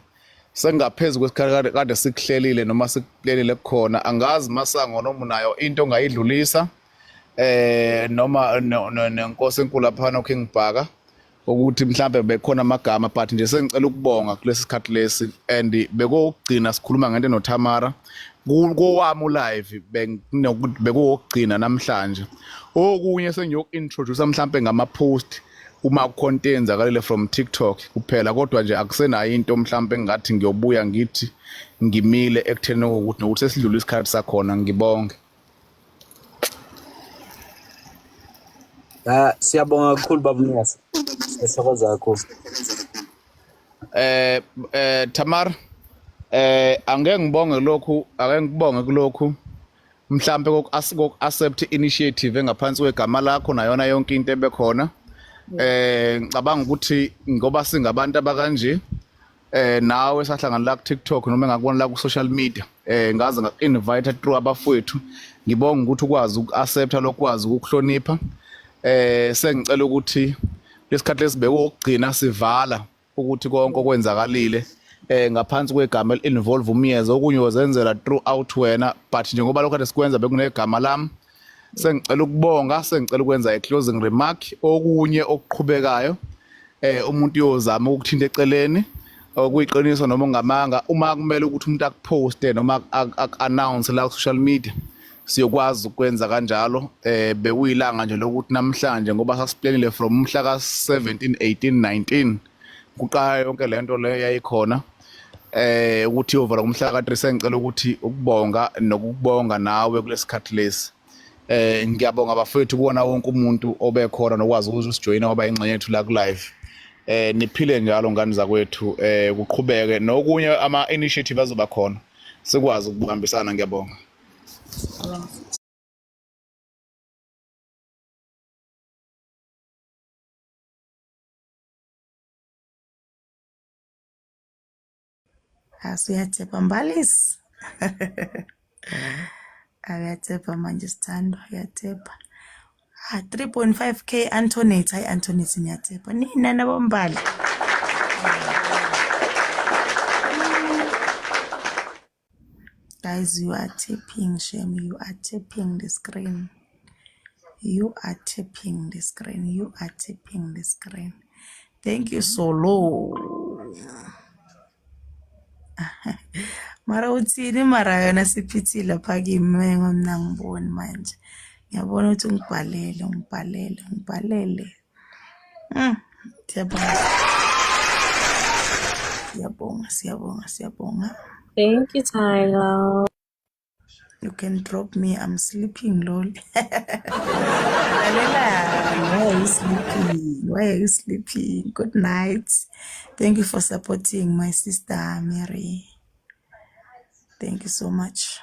sengaphezulu kwesikhathi kade sikuhlelile noma sikuhlelile kukhona. Angazi Masango noma unayo into ongayidlulisa noma nenkosi enkulu lapha no King Bhaka, ukuthi mhlambe bekhona amagama, but nje sengicela ukubonga kulesi sikhathi lesi, and bekokugcina sikhuluma ngento noThamara kowami live, bekokugcina namhlanje. Okunye sengiyoku-introduce mhlambe ngama post uma kukhona into eyenzakalile from TikTok kuphela, kodwa nje akusenayo into mhlambe engathi ngiyobuya ngithi ngimile ekutheni ukuthi nokuthi sesidlule isikhathi sakhona. Ngibonge. Ah, siyabonga kakhulu baba Myeza. Siyathokoza kakhulu. Tamar, angeke ngibonge lokhu, ake ngibonge kulokhu mhlambe koku accept initiative engaphansi kwegama lakho nayona yonke into ebekhona. Ngicabanga ukuthi ngoba singabantu abakanje, nawe sahlangana la ku TikTok noma engakubona la ku social media, ngaze ngaku-invite through abafowethu. Ngibonga ukuthi ukwazi uku-accepta lokwazi ukuhlonipha. Sengicela ukuthi lesikhathi lesibeke ukugcina sivala ukuthi konke okwenzakalile ngaphansi kwegama eli-involve uMyeza, okunye wazenzela throughout wena, but njengoba lokho kade sikwenza bekunegama lami. Sengicela ukubonga, sengicela ukwenza i-closing remark. Okunye okuqhubekayo, umuntu uyozama ukuthinta eceleni, okuyiqiniso noma ongamanga, uma kumele ukuthi umuntu akuposte noma aku-announce la ku-social media, siyokwazi ukwenza kanjalo. Bekuyilanga nje lokuthi namhlanje, ngoba sasiplanile from umhla ka-17 18 19 kuqala yonke lento le yayikhona, ukuthi iyovala ngomhla ka-3. Sengicela ukuthi ukubonga nokukubonga nawe kulesikhathi lesi. Ngiyabonga bafethu kuwona wonke umuntu obekhona nokwazi ukuthi usijoyina waba ingxenye yethu la ku live. Niphile njalo ngane zakwethu, kuqhubeke nokunye ama initiative azoba khona, sikwazi ukubambisana. Ngiyabonga. Asiyathepha Mbalisi. Uyathepha manje sithandwa, uyathepha. Ah, 3.5K Antoinette, hayi Antoinette niyathepha. Nina nabombali. Guys, you are tapping, shame. You are tapping the screen. You are tapping the screen. You are tapping the screen. Thank you, Solo. Mara uthini mara yona siphithile lapha kimi, mina ngiboni manje. Ngiyabona ukuthi ungibhalele, ungibhalele, ungibhalele. Siyabonga. Siyabonga, siyabonga, siyabonga. Thank you, Tyler. You can drop me. I'm sleeping, lol. Lalela, why are you sleeping? Why are you sleeping? Good night. Thank you for supporting my sister, Mary. Thank you so much.